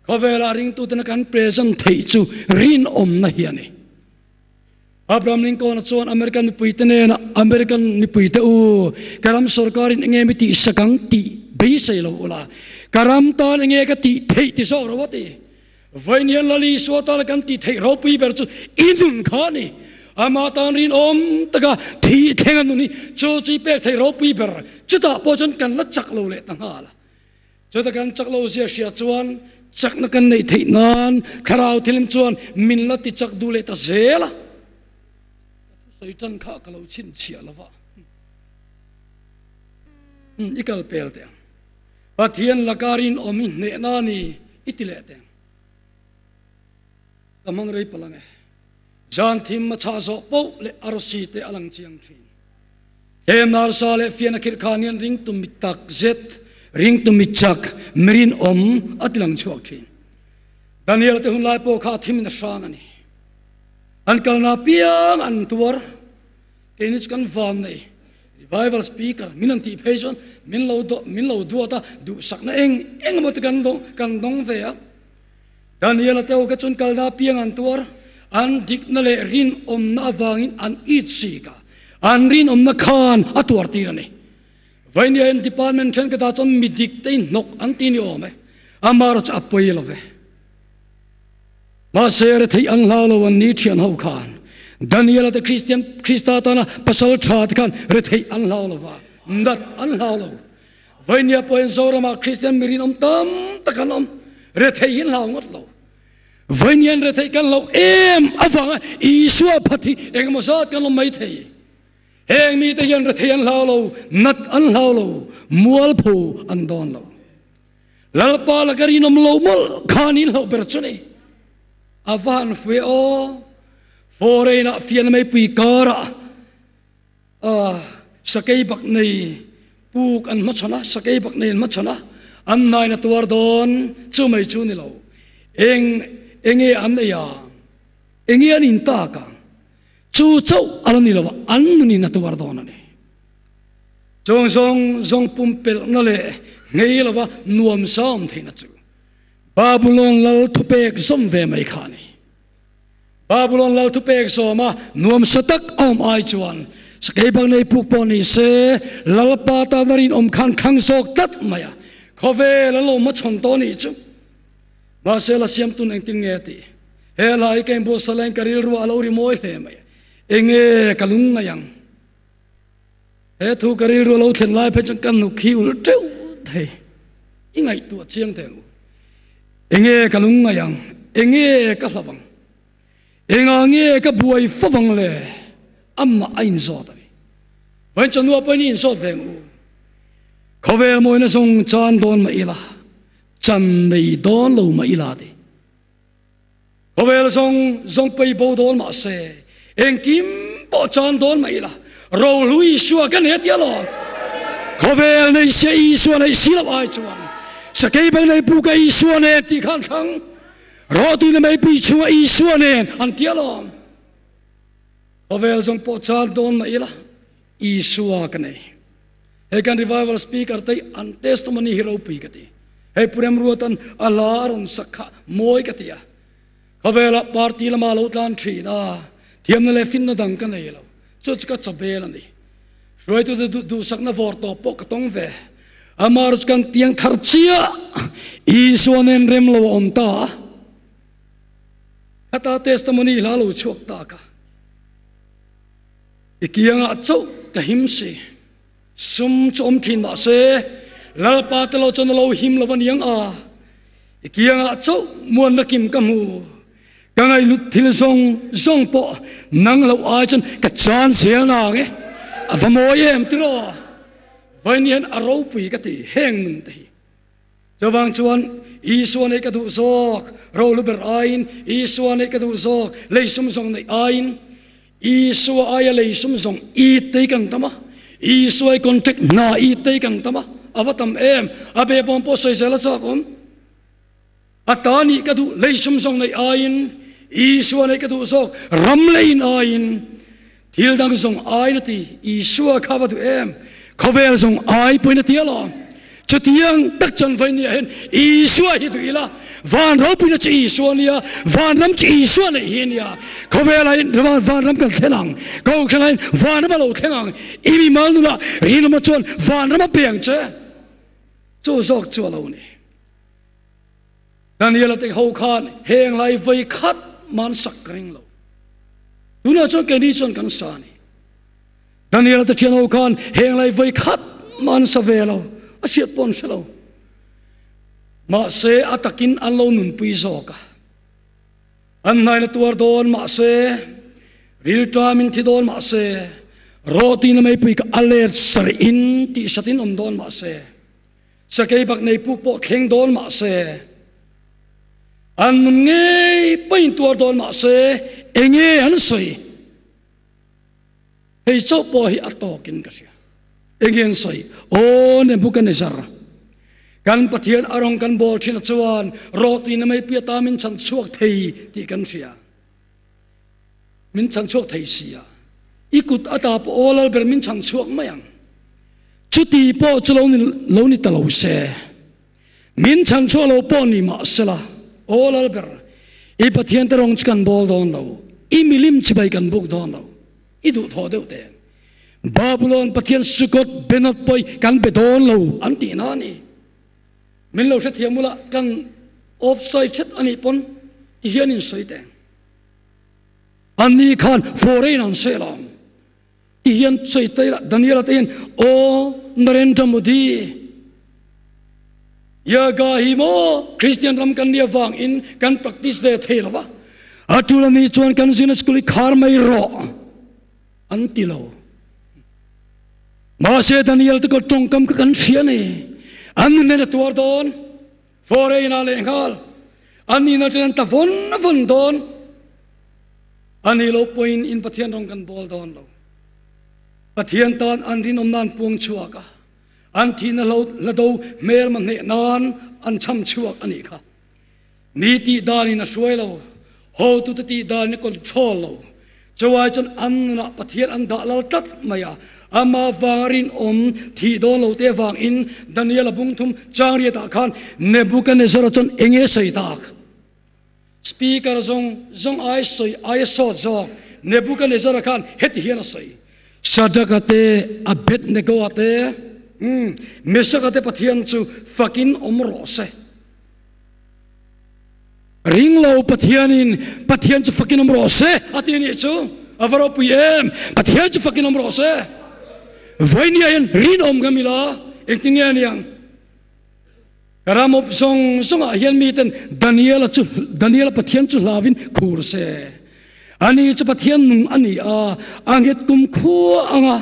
Khawvelah ringtuten kan present theih chu rinawmna hi a ni. Abraham Lincoln-a chuan American mipuite nena American mipuite u, ka ram sorkarin enge mi tih sak ang tih beisei lo ula, ka ram tan enge ka tih theih ti zawk ro a ti. Vawiin hian Lal Isua tana kan tih theih ropui ber chu i nun kha a ni. Amah tan rinawm taka thih thleng a nun hi chu chu i pek theih ropui ber. Chutah pawh chuan kan la chak lo leh ta nghal a. Chuta kan chak lo zia hria chuan chakna kan neih theih nan Thlarau Thilim chuan min la ti chak duh leh ta zel a. Ka thusawi tan kha ka lo chhinchhiah lo va. I kal pel teh ang. Pathian laka rinawm hi hnehna a ni i ti leh teng. Ka hmang rei palh ang e. Zan thim a chhah zawh poh leh arsi te a lang chiang thin. Hlemna arsa leh fian a khirh khan hian ringtu mi tak zet, ringtu mi chak, mi rinawm a ti lang chhuak thin. Daniel te hunlai pawh kha a thim in a hrang a ni. An kalna piang an tuar. Keini chu kan van nei. Revival speaker min an tih phei chuan min lo min lo duat a, duhsakna eng eng emaw te kan dawng kan dawng ve a. Daniel-a te ho kha chuan kalna piang an tuar, an dikna leh rinawmna avangin an it sik a, an rinawmna khan a tuar tir a ni. Vainia hian department thenkhatah chuan mi dik te in hnawk an ti ni awm e, amaherawhchu a pawi lo ve. Mahse retheih an hlau lo an ni thian ho khan Daniel-a te Kristian Krista tana pasal tha te khan retheih an hlau lo va, nat an hlau lo. Vainia pawhin Zoramah Kristian mirin awm tam tak an awm, retheih hi an hlau ngawt lo. Vainian retheih kan hlau em avanga Isua phat hi engemaw zat kan awm mai thei. Heng mite hian retheih an hlau lo, nat an hlau lo, mualpho an dawn lo. Lalpa laka rinawm lo mawlh khan in hlauh ber chu ni. A va han fue aw. Foreign ah fian meipui karah ah sakei bak nei puk an hmachhawn a, sakei bak nei an hmachhawn a, an nain a tuar dawn chu mai chu ni lo. Eng enge an ei ang? Enge an in tak ang? Chu chauh a la ni lo a, an nunin a tuar dawn a ni. Chuang zawng zawng pumpelhna leh nghei lova nuam sawm theihna chu Babulon lal thupek zawm ve mai kha a ni. Babulon lal thupek zawma nuam sa tak a awm ai chuan sakei bang nei puk pawh ni se Lalpa tana rinawm khan thlang zawk tlat mai a, khawvel a lo hmachhawn tawh nih chu. Mahse la siamtun engtin nge tih he lai ka inbuatsahlain ka rilruah a lo ri mawi hle mai. Enge ka lung ngaih ang? He thu ka rilru a lo thlen lai phei chuan ka nuk hi ulh teuh thei. I ngaihtuah chiang teh ang u. Enge ka lung ngaih ang? Enge ka hlauh ang? Engah nge ka buai fo ang le? Amah a inzawt a ni. Vawiin chanua pawhin i inzawt ve ang u. Khawvel mawina zawng chan dawn mah ila, chan nei dawn lo mah ila ti. Khawvel zawng zawng pei bo dawn mah se, engkim pawh chan dawn mah ila, rohlu Isua ka nei a ti alawm. Khawvel nei sia Isua neih si loh ai chuan, sakei bang nei pu ka Isua nen tih khan thlang, rawhtuina meipui chhunga Isua nen an ti alawm. Khawvel zawng pawh chan dawn mah ila, Isua ka nei. Hei kan revival speaker te hi an testimony hi ropui ka ti. Hei Pu Remruatan a hla a rawn sak kha mawi ka ti a. Khawvelah party lama lo tlan thin a, thiamna leh finna dang ka nei lo. Chu chu ka chabel a ni. Hruaitute duh duhsakna vawr tawp pawh ka tawng ve. Amah chu kan piang thar chiah Isua nen rem lo a awm ta a. Khata testimony hla lo chhuak ta kha. I kiangah chauh ka him si. Sum chu awm thin mah se, Lalpa te lo chuan a lo him lo a niang a. I kiangah chauh muanna kim ka hmu. Ka ngaihlut thil zawng zawng pawh nang loh ai chuan ka chan zel nang e. A va mawi em tiraw? Vawiin hian a ropui ka ti heng nun te hi. Chuvang chuan Isua neih ka duh zawk, ro lu ber aiin Isua neih ka duh zawk, lei sum zawng neih aiin Isua aia lei sum zawng it te hi kan tam a, Isua i contract hna it te hi kan tam a, a va tam em, a behbawm pawh sawi zel a chak awm. A ta nih ka duh lei sum zawng neih aiin Isua neih ka duh zawk, ram leiin aiin thil dang zawng aiin a ti, Isua kha va duh em, khawvel zawng ai pawhin a ti alawm. Chutiang tak chuan vawinia hian Isua hi duh ila, van ropuina chu Isua a nia, vanram chu Isua neih hi a nia. Khawvelah hian vanram kan thleng ang, kohhranah hian vanram a lo thleng ang, i mimal nunah rinawma chuan vanram a pe ang che. Chu zawk chu a lo ni. Daniel-a te ho khan heng lai vawi khat man sak ka ring lo. Tunah chuan keini chuan kan sa a ni. Daniel-a te thian ho khan heng lai vawi khat man sa ve lo, a hriat pawh an hre lo. Mahse a takin an lo nunpui zawk a. An hnaina tuar dawn mahse, rilṭam in thi dawn mahse, rawhtina meipui ka a let sarih in tihsat in awm dawn mahse. Sakeibaknei puk pawh thleng dawn mah se, an nun ngei pawhin tuar dawn mah se, enge an sawi? Hei chauh pawh hi a tawkin ka hria. Enge an sawi? Aw Nebuchadnezzar, kan Pathian a rawng kan bawl thin a chuan rawhtuina meipui ata min chhan chhuak thei tih kan hria. Min chhan chhuak thei si a, i kut ata pawh aw Lalber min chhan chhuak mai ang. Chuti pawh chu lo ni lo ni ta lo se, min chhan chhuak lo pawh ni mah sela, aw Lalber, i Pathian te rawng chu kan bawl dawn lo, i milim chibai kan buk dawn lo, i duhthawh deuh teh. Babulon Pathian Sukkoth Benoth pawh kan be dawn lo an tih na a ni. Min lo hrethiam ula, kan offside hret a nih pawn ti hian in sawi teh. Anni khan foreign an sawi alawm. Ti hian sawi ta ila, Daniela te hian, Aw Narendra Modi, Yoga hi maw Christian ram kan nia vang in kan practice ve thei lo va, a tul ani chuan kan zirna school hi khar mai rawh an ti lo. Mahse Daniel te kawt tawngkam kha kan hria ni. An nun nen a tuar dawn, foreign ah lehnghal, an nihna chen an ta vawn vawn dawn. A nih loh pawhin in Pathian rawng kan bawl dawn lo. Pathian tan an rinawm nan puang chhuak a, an thihna lo hla do hmelma hneh nan an cham chhuak a nih kha. Mi tih danin a hruai lo, hotute tih danin a control lo. Chuai chuan an nunah Pathian an dah lal tlat mai a, ama vanga rinawm thih dawn lo te vangin Daniel-a bungthum changriatah khan Nebuchadnezzar-a chuan eng nge sawi tak? Speaker zawng zawng ai sawi ai a sawt zawk. Nebuchadnezzar-a khan heti hian a sawi, Shadrach-a te, Abednego-a te, umm, Meshach-a te Pathian chu fakin awm rawh se. Ringlo Pathianin Pathian chu fakin awm rawh se a ti anih chu. A va ropui em! Pathian chu fakin awm rawh se. Vawinia hian rinawm ngam ila engtin nge a niang? Ka ram awp zawng zawngah hian miten Daniela chu Daniela Pathian chu hlauin khur se. Ani chu Pathian nung a ni a, a nghet kum khua anga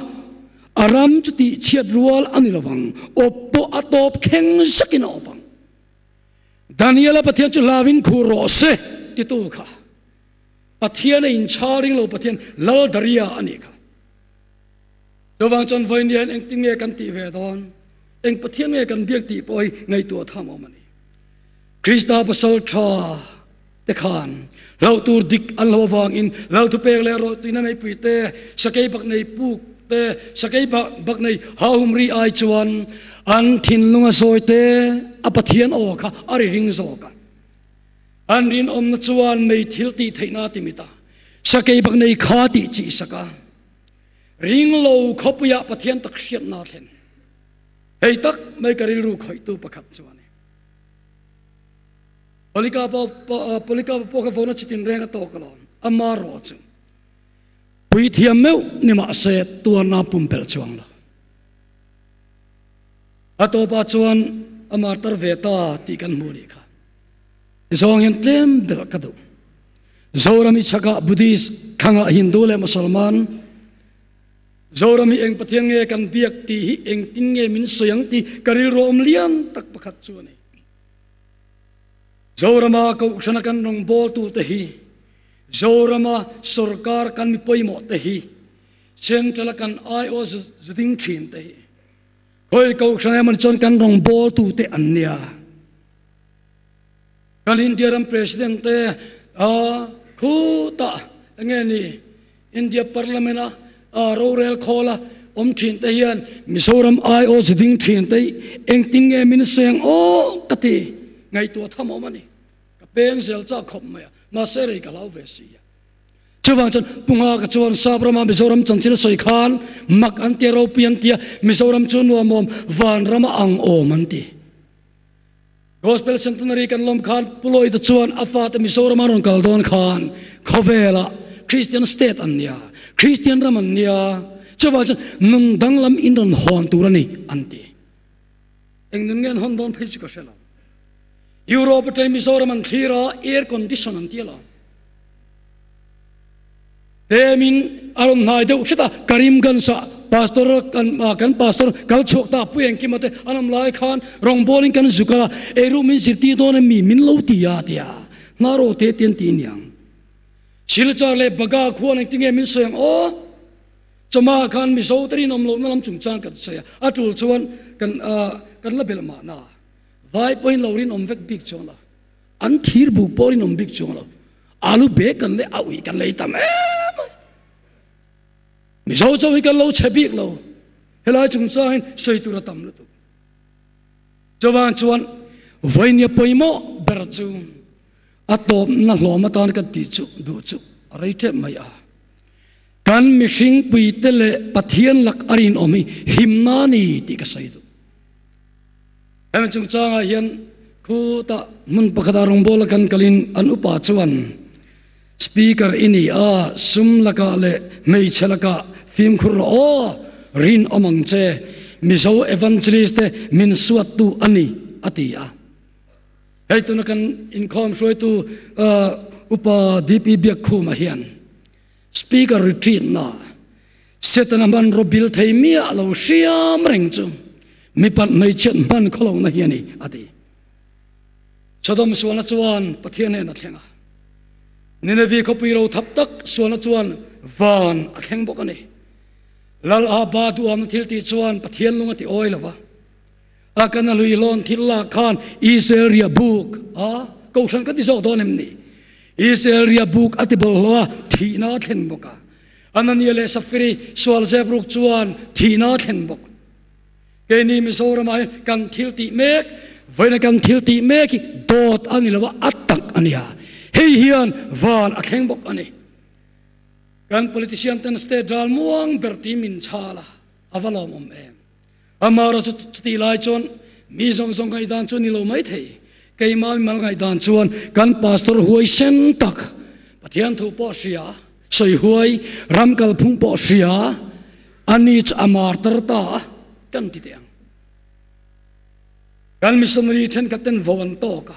a ram chu tihchhiat rual a ni lovang, awp pawh a tawp thleng zakin a awp ang. Daniela Pathian chu hlauin khur rawh se titu kha Pathian a inchhal ring lo Pathian Lal Daria a nih kha. Chuvang chuan vawiin hian engtin nge kan tih ve dawn? Eng Pathian nge kan biak tih pawh hi ngaihtuah tham awm a ni. Krista pasal tha te khan hlauh tur dik an lo avangin lal thupek leh rawh tuina meipui te, sakei bak nei puk te, sakei bak nei hahum ri ai chuan an thinlunga sawi te a Pathian aw kha a ri ring zawk a. An rinawmna chuan mei thil tih theihna a ti mit a, sakei bak nei kha tih chih sak a. Ringlo khawpuiah Pathian tak hriatna a thlen. Hei tak mai ka rilru khawihtu pakhat chu a ni. Polika Polika pawh kha vawna chitin reng a tawk alawm. Ama rawh chu puithiam meuh ni mah se tuarna pumpelh chuang lo. A tawpah chuan a martar ve ta tih kan hmuh nih kha. Zawng hian tlem ber ka duh. Zoram hi chhakah Buddhist, thlangah Hindu leh Musalman. Zoram hi eng Pathian nge kan biak tih hi engtin nge min sawi ang tih ka rilru awm lian tak pakhat chu a ni. Zorama Kohhrana kan rawngbawltute hi, Zorama sorkar kan mi pawimawh te hi, Central a kan aiawh zu ding thin te hi, khawi Kohhran emaw ni chuan kan rawngbawltute an nia. Kan India ram President te a khutah enge ni India Parliament a a rorel khawl a awm thin te hian Mizoram aiawh zu ding thin te hi engtin nge min seng aw ka ti ngaihtuah tham awm a ni. Ka peng zel chak khawp mai a, mahse rei ka hlau ve si a. Chuvang chuan Pu Nghaka chuan Sap rama Mizoram chanchin a sawi khan mak an tia ropui an tia Mizoram chu nuamawm vanrama ang awm an ti. Gospel Centenary kan lawm khan Pu Lloyd-a chuan a fate Mizoram a rawn kal dawn khan khawvelah Christian state an nia, Christian ram an nia, chuvang chuan nun danglam in rawn hawn tur a ni an ti. Eng nun nge an hawn dawn phei chu ka hre lo. Europe atangin Mizoram an thlir a, air condition an ti alawm. Tlemin a rawn hnai deuh hret a, Karimganj-ah. Pastor kan kan pastor kal chhuak ta pui engkim ate an awm lai khan rawngbawlin kan zuk a, eiru min zirtir dawn em mi min lo ti a tia hnar aw te te an ti aniang. Silchar leh Baga khuan engtinge min sawi ang aw? Chawma khan Mizo te rinawm lohna lam chungchang kan sawi a, a tul chuan kan kan la belh mahna. Vai pawhin lo rinawm vek bik chuang lo. An thir buk pawh rinawm bik chuang lo. Alu bag kan leh a ui kan lei tam em mai. Mizo chauh hi kan lo chhe bik lo. Helai chungchangin sawi tur a tam lutuk. Chuvang chuan vawinia pawimawh ber chu a tawpna hlawm atan kan tih chu duh chu a rei tep mai a. Kan mihring puite leh Pathian lak a rinawm hi himna a ni tih ka sawi duh. Hemi chungchangah hian khutah hmun pakhatah rawngbawla kan kalin an upa chuan Speaker i ni a, sum lakah leh hmeichhe lakah fimkhur rawh aw, rinawm ang che, Mizo Evangelist te min suattu a ni, a ti a. Hei tuna kan inkhawm hruaitu Upa DP Biakkhuma hian Speaker retreat na Setana hmanraw bil thei miah lo hriam reng chu mipat hmeichhiat hman khawlohna hi a ni, a ti. Sodom sualna chuan Pathian nen a thleng a, Ninevi khawpui ro thap tak sualna chuan van a thleng bawk a ni. Lal Ahaba duhamna thil tih chuan Pathian lung a ti awi lo va, a kana lui lawn thil lak khan Israel ria buk a kohhran ka ti zawk dawn em ni? Israel ria buk a ti bawlhhlawh a, thihna a thlen bawk a. Anania leh Safiri sual zep ruk chuan thihna a thlen bawk. Keini Mizoramah hian kan thil tih mek, vawiina kan thil tih mek hi dawt a ni lo a, a tak a nia. Hei hian van a thleng bawk a ni. Kan politician ten state ral muang ber ti min chhal a, a va lawmawm em. Amaherawh chu chutih lai chuan mi zawng zawng ngaihdan chu a ni lo mai thei. Keimah mimal ngaihdan chuan kan pastor huai sen tak, Pathian thu pawh hria, sawi huai, ram kalphung pawh hria, a ni chu a martar ta a kan ti teh ang. Kan missionary thenkhat ten vo an tawk a,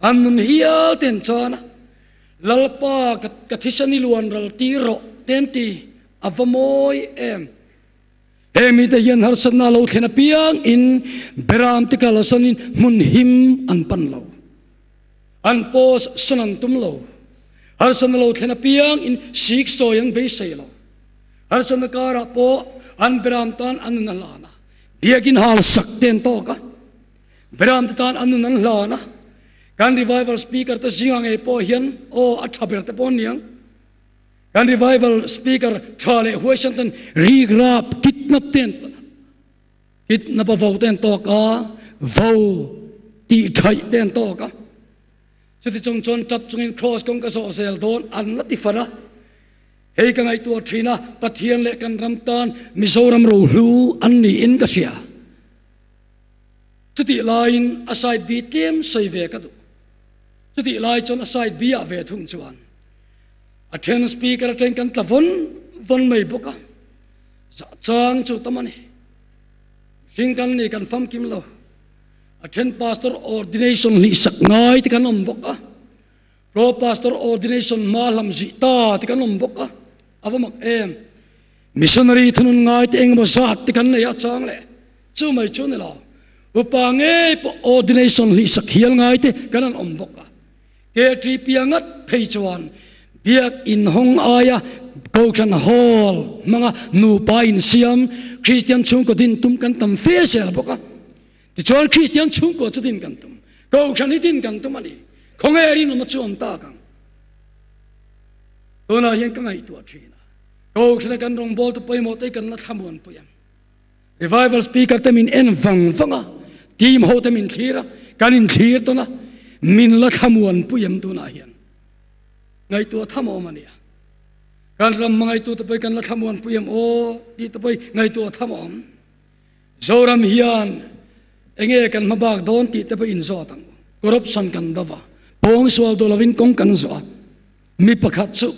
an nun hial te an chan a, Lalpa ka thisen i luan ral tir rawh te an ti, a va mawi em. He mite hian harsatna lo thlen apiang in Beram te kalsan in hmun him an pan lo. An post san an tum lo. Harsatna lo thlen apiang in sik sawi an beisei lo. Harsatna karah pawh an Beram tan an nun a hlan a, biakin hal sak te an tawk a, Beram te tan an nun an hlan a. Kan revival speaker te zingah ngei pawh hian aw a tha ber te pawh an niang. Kan revival speaker tha leh huaisan ten rik rap kidnap ten kidnap a vo ten tawk a, vo tih thaih ten tawk a. Chuti chung chuan tap chungin cross kawng ka zawh zel dawn an la ti far a. Hei ka ngaihtuah thin a, Pathian leh kan ram tan Mizoram rohlu an niin ka hria. Chutih laiin a side B tlem sawi ve ka duh. Chutih lai chuan a side B ah ve thung chuan a then speaker atangin kan tla vawn vawn mai bawk a, zah chang chu tam a ni. Mihring kan ni kan famkim lo. A then pastor ordination hnih sak ngai te kan awm bawk a, pro pastor ordination hma hlam zih ta te kan awm bawk a, a va mak em. Missionary thunun ngai te engemaw zat te kan nei a chang leh chu mai chu ni lo. Upa ngei pawh ordination hnih sak hial ngai te kan an awm bawk a. KTP a ngat phei chuan Biak in hawng aia Kohhran Hall hmanga nupa insiam Kristian chhungkaw din tum kan tam fe zel bawk a. Tichuan Kristian chhungkaw chu din kan tum, Kohhran hi din kan tum a ni. Khawnge rinawm a chu awm tak ang? Tunah hian ka ngaihtuah thin a, Kohhrana kan rawngbawltu pawimawh te hi kan la thlamuanpui ang. Revival speaker te min en vang vang a, team ho te min thlir a, kan inthlir tawn a, min la thlamuanpui em tunah hian. Ngaihtuah tham awm a nia. Kan ram hmangaihtu te pawh kan la thlamuanpui em aw tih te pawh ngaihtuah tham awm. Zoram hian enge kan hmabak dawn tih te pawh inzawt ang u. Corruption kan do va, pawngsual duh lovin kawng kan zawh a. Mi pakhat chu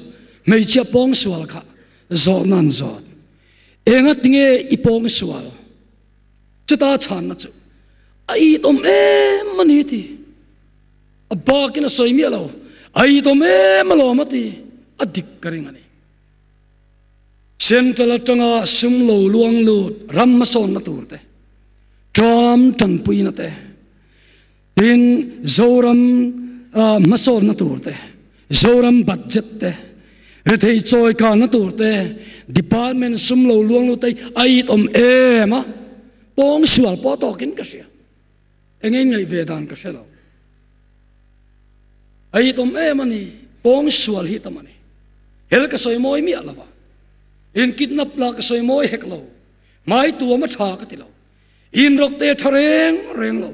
hmeichhia pawngsual kha zawhna an zawt. Enga tinge i pawng sual? Chuta chhanna chu a itawm em a ni ti. A bakin a sawi miah lo. A itawm em alawm a ti. A dik ka ring a ni. Central atanga sum lo luang lut ram hmasawnna tur te, ṭam ṭanpuina te, tin Zoram hmasawnna tur te, Zoram budget te, rethei chawi kalna tur te, department sum lo luang lut te hi a it awm em a, pawng sual pawh tawkin ka hria. Eng in ngaih ve dan ka hre lo. A it awm em a ni, pawng sual hi tam a ni. Hel ka sawi mawi miah lo va, in kidnap lah ka sawi mawi hek lo, hmai tuam a tha ka ti lo, in rawk te a tha reng reng lo.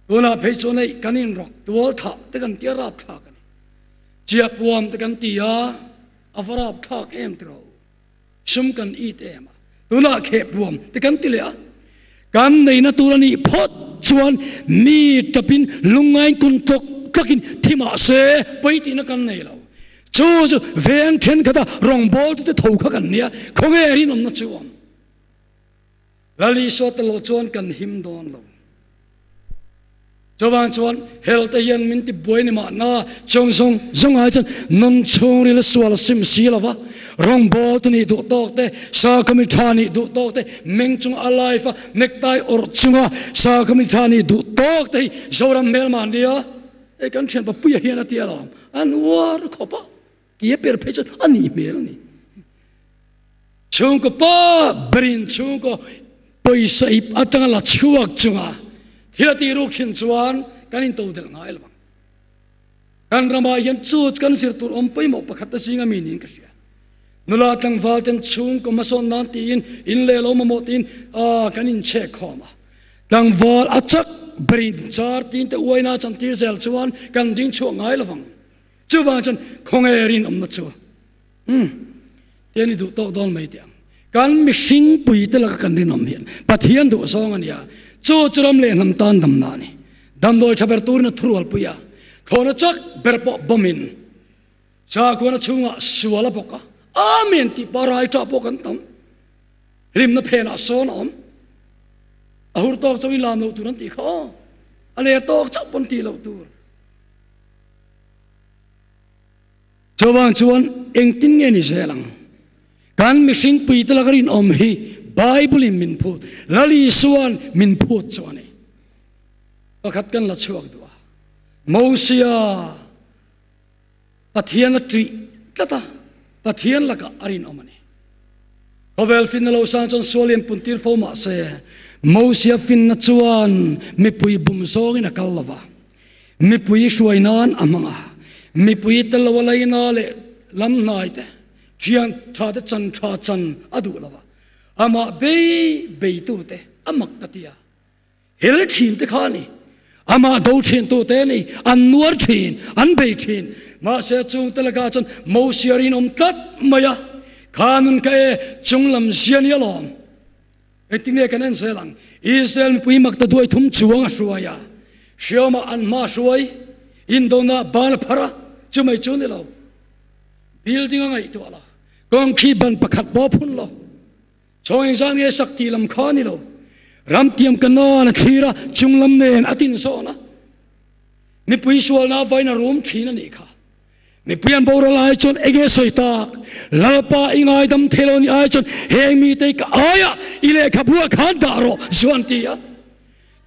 Tunah phei chuan hei kan in rawk tual thah te kan tia rap thlak a ni. Chiahpuam te kan ti a, a va rap thlak em tiraw. Sum kan it em a, tunah khehpuam te kan ti leh a, kan neihna tur a nih phawt chuan mi tapin lungngain kun tlawk tlakin thi mah se pawi tihna kan nei lo. Chu chu veng thenkhat a rawngbawltute tho kha kan nia, khawnge rinawmna chu awm? Lal Isua tello chuan kan him dawn lo. Chuvang chuan hel te hian min ti buai ni mahna chung zawng zawng ai chuan nun chhungril sual sim si lo va, rawngbâwl te nih duh tawk te, sakhawmi tha nih duh tawk te, meng chunga a life a necktie awrh chunga sakhawmi tha nih duh tawk te hi Zoram hmelma an nia. Hei kan thianpa Puia hian a ti alawm, an uar khawp a, kia per phei chuan a nih hmel a ni. Chhungkaw pa berin chhungkaw pawisa ip atanga la chhuak chunga thil a tih ruk thin chuan kan intodelh ngai lo ang. Kan ramah hian chu kan zir tur awm pawimawh pakhat te zinga mi niin ka hria. Nula tlangval ten chhungkaw hmasawn nan tiin in leh lo mamawh tiin kan inchhek khawm a. Tlangval a chak berin char tin te uaina chantir zel chuan kan ding chhuak ngai lo ang. Chuvang chuan khawnge rinawmna chu Umm, tian i duh tawk dawn mai teh ang. Kan mihring pui te laka kan rinawm hian Pathian duh zawng a nia. Chu chu ram leh hnam tan damna a ni. Damdawi tha ber turin a thurualpui a, thlawhna chak ber pawh bawmin sakuana chhungah sual a bawk a, Amen tih pa rai tah pawh kan tam. Hlimna phenah sawn a awm. A hur tawk chauhin lam loh tur an tih kha aw. A ler tawk chauh pawn tih loh tur. Chuvang chuan engtin nge ni zel ang? Kan mihring puite laka rinawm hi Bible in min phut, Lal Isua'n min phut chu a ni. Pakhat kan la chhuak duh a, Mosia Pathian a ṭih tlat a, Pathian lakah a rinawm a ni. Khawvel finna lo sang chuan sual in puntir fo mah se, Mosia finna chuan mipui bum zawngin a kal lo va. Mipui hruai nan a hmang a, mipui tel lo a leina leh lam hnai te, thian tha te chan tha chan a duh lo a, amah bei bei tu te a mak ta tia hel thin te kha a ni, amah do thin tu te a ni, an nuar thin, an bei thin, mahse chung te lakah chuan Mosia rinawm tlat mai a, kha nun kha e chunglam zia nia lawm. Engtin nge kan en zel ang? Israel mipui makta duai thum chuang a hruai a, hriawmah an hma hruai, indona ban a phar a, chumai chu ni lo. Building a ngaihtuah lo, kawngkhih ban pakhat pawh a phun lo. Chhawng engzah nge sak tih lam kha a ni lo. Ramtiam Kanaan a thlir a, chunglam nen a tinzawn a. Mipui sualna vain a rum thin a nih kha. Mipui an boral ai chuan enge sawi tak? Lalpa i ngaidam thei lo ni ai chuan heng mite hi ka aiah i lehkhabu ah khan dah rawh zuan ti a.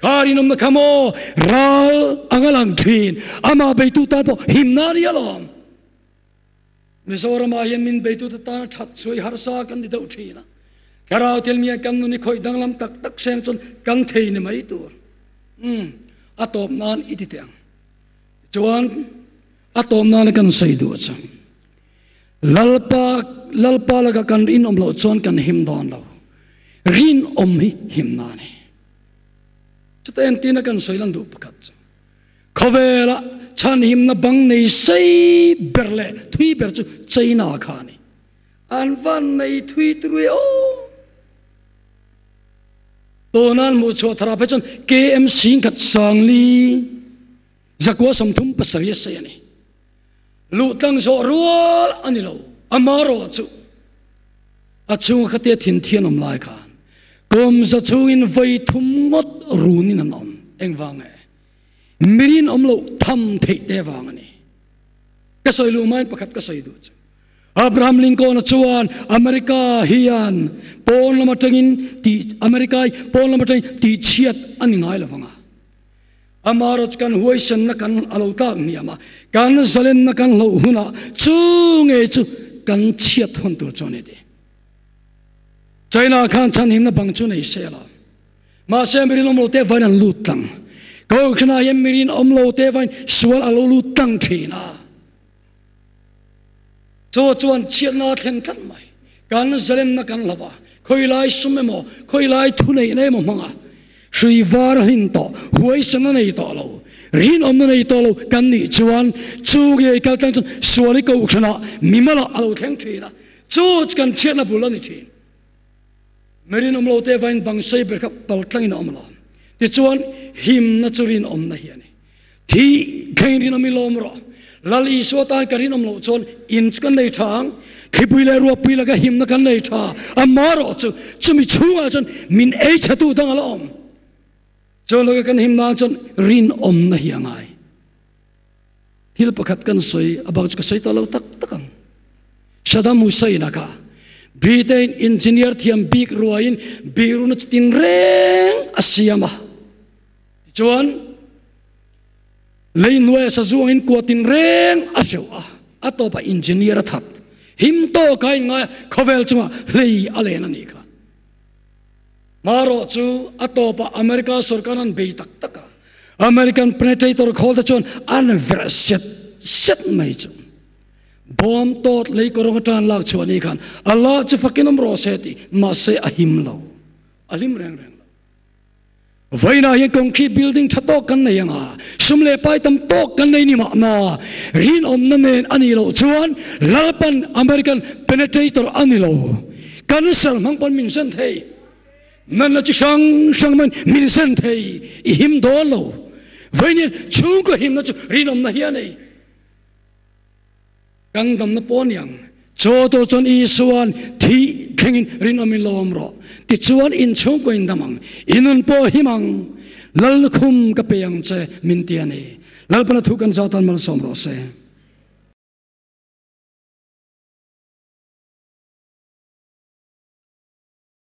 Kha rinawmna kha maw ral anga lang thin, amah beitu tan pawh himna a ni alawm. Mizoramah hian min beitute tana that chhuai harsa kan ni deuh thin a. Thlarau thil mian kan nun i khawih danglam tak tak seng chuan kan thei ni mai tur. Umm, a tawp nan i ti teh ang. Chuan a tawp nana kan sawi duh chu Lalpa Lalpa laka kan rinawm loh chuan kan him dawn lo. Rinawm hi himna a ni. Chuta entirna kan sawi lan duh pakhat chu khawvela chhanhimna bang nei sei ber leh thui ber chu China kha a ni. An van nei thui turu e aw. Tuna an hmuh chhuah thar ah phei chuan KMC khat Sangli Zakua 37 a sawi a ni. Luh tlang zawh rual a ni lo. Amarawh chu a chhunga khatia thinthian awm lai khan kawmza chhungin vawi thum ngawt runin an awm. Engvang nge? Mirin awm loh tham theih te vang a ni. Ka sawi luh hmain pakhat ka sawi duh chu. Abraham Lincoln-a chuan America hian pawn lam atangin tih America hi pawn lam atangin tihchhiat a ni ngai lovang a. Amarawh chu kan huaisenna kan a lo tlak hniam a, kan zalenna kan hloh hunah chu ngei chu kan chhiat hawn tur chu a ni ti. China khan chhanhimna bang chu nei se la. Mahse mirin awm lo te vain an lut tlang. Kohhranah hian mirin awm lo te vain sual a lo lut tlang thin a. Chu chuan chhiatna a thleng tlat mai. Kan zalenna kan hlo a, khawilai sum emaw, khawilai thuneihna emaw hmanga hrui var a hlin tawh, huaisen a nei tawh lo, rinawmna nei tawh lo kan nih chuan chu ngei kal tlang chuan sual i kohhranah mimalah a lo thleng thin a, chu chu kan chhiatna bul a ni thin. Mi rinawm lo te vain bang sei ber kha pal tlangin a awm lo. Tichuan himna chu rinawmna hi a ni. Thi thleng rinawm i lawm rawh. Lal Isua tan ka rinawm loh chuan in chu kan nei tha ang. Thlipui leh ruahpui laka himna kan nei tha. Amarawh chu chumi chhungah chuan min ei chhetu dang a la awm. Chuan laka kan him nan chuan rinawmna hi a ngai. Thil pakhat kan sawi a bak chu ka sawi tawh lo tak tak ang. Saddam Hussein a kha Britain engineer thiam bik ruaiin biruna chu tinreng a siam a. Tichuan, lei hnuaia sazuangin kua tinreng a hreuh a, a tawpah engineer a that. Him tawk a inngai a, khawvel chungah hlei a len a nih kha. Marawh chu a tawpah America sorkar an bei tak tak a, American penetrator khawl te chuan an verh set set mai chu. Bawm tawt lei kawrawng atan lak chhuah ni khan Allah chu fakin awm rawh se tih mahse a him lo, a hlim reng reng lo. Vawiinah hian concrete building tha tawk kan nei ang a, sum leh pai tam tawk kan nei ni mahna, rinawmna nen a nih loh chuan Lalpan American penetrator a ni lo. Cancer hmang pawn min zen thei, natna chi hrang hrang hmangin min zen thei, i him dawn lo. Vawiin hian chhungkaw himna chu rinawmna hi a nei. Kan damna pawh a ni ang. Chaw tur chuan Isua'n thih thlengin rinawmin lo awm rawh. Tichuan inchhungkaw in dam ang, i nun pawh a him ang. Lal lukhum ka pe ang che min ti a ni. Lalpana thu kan zat tan malsawm rawh se.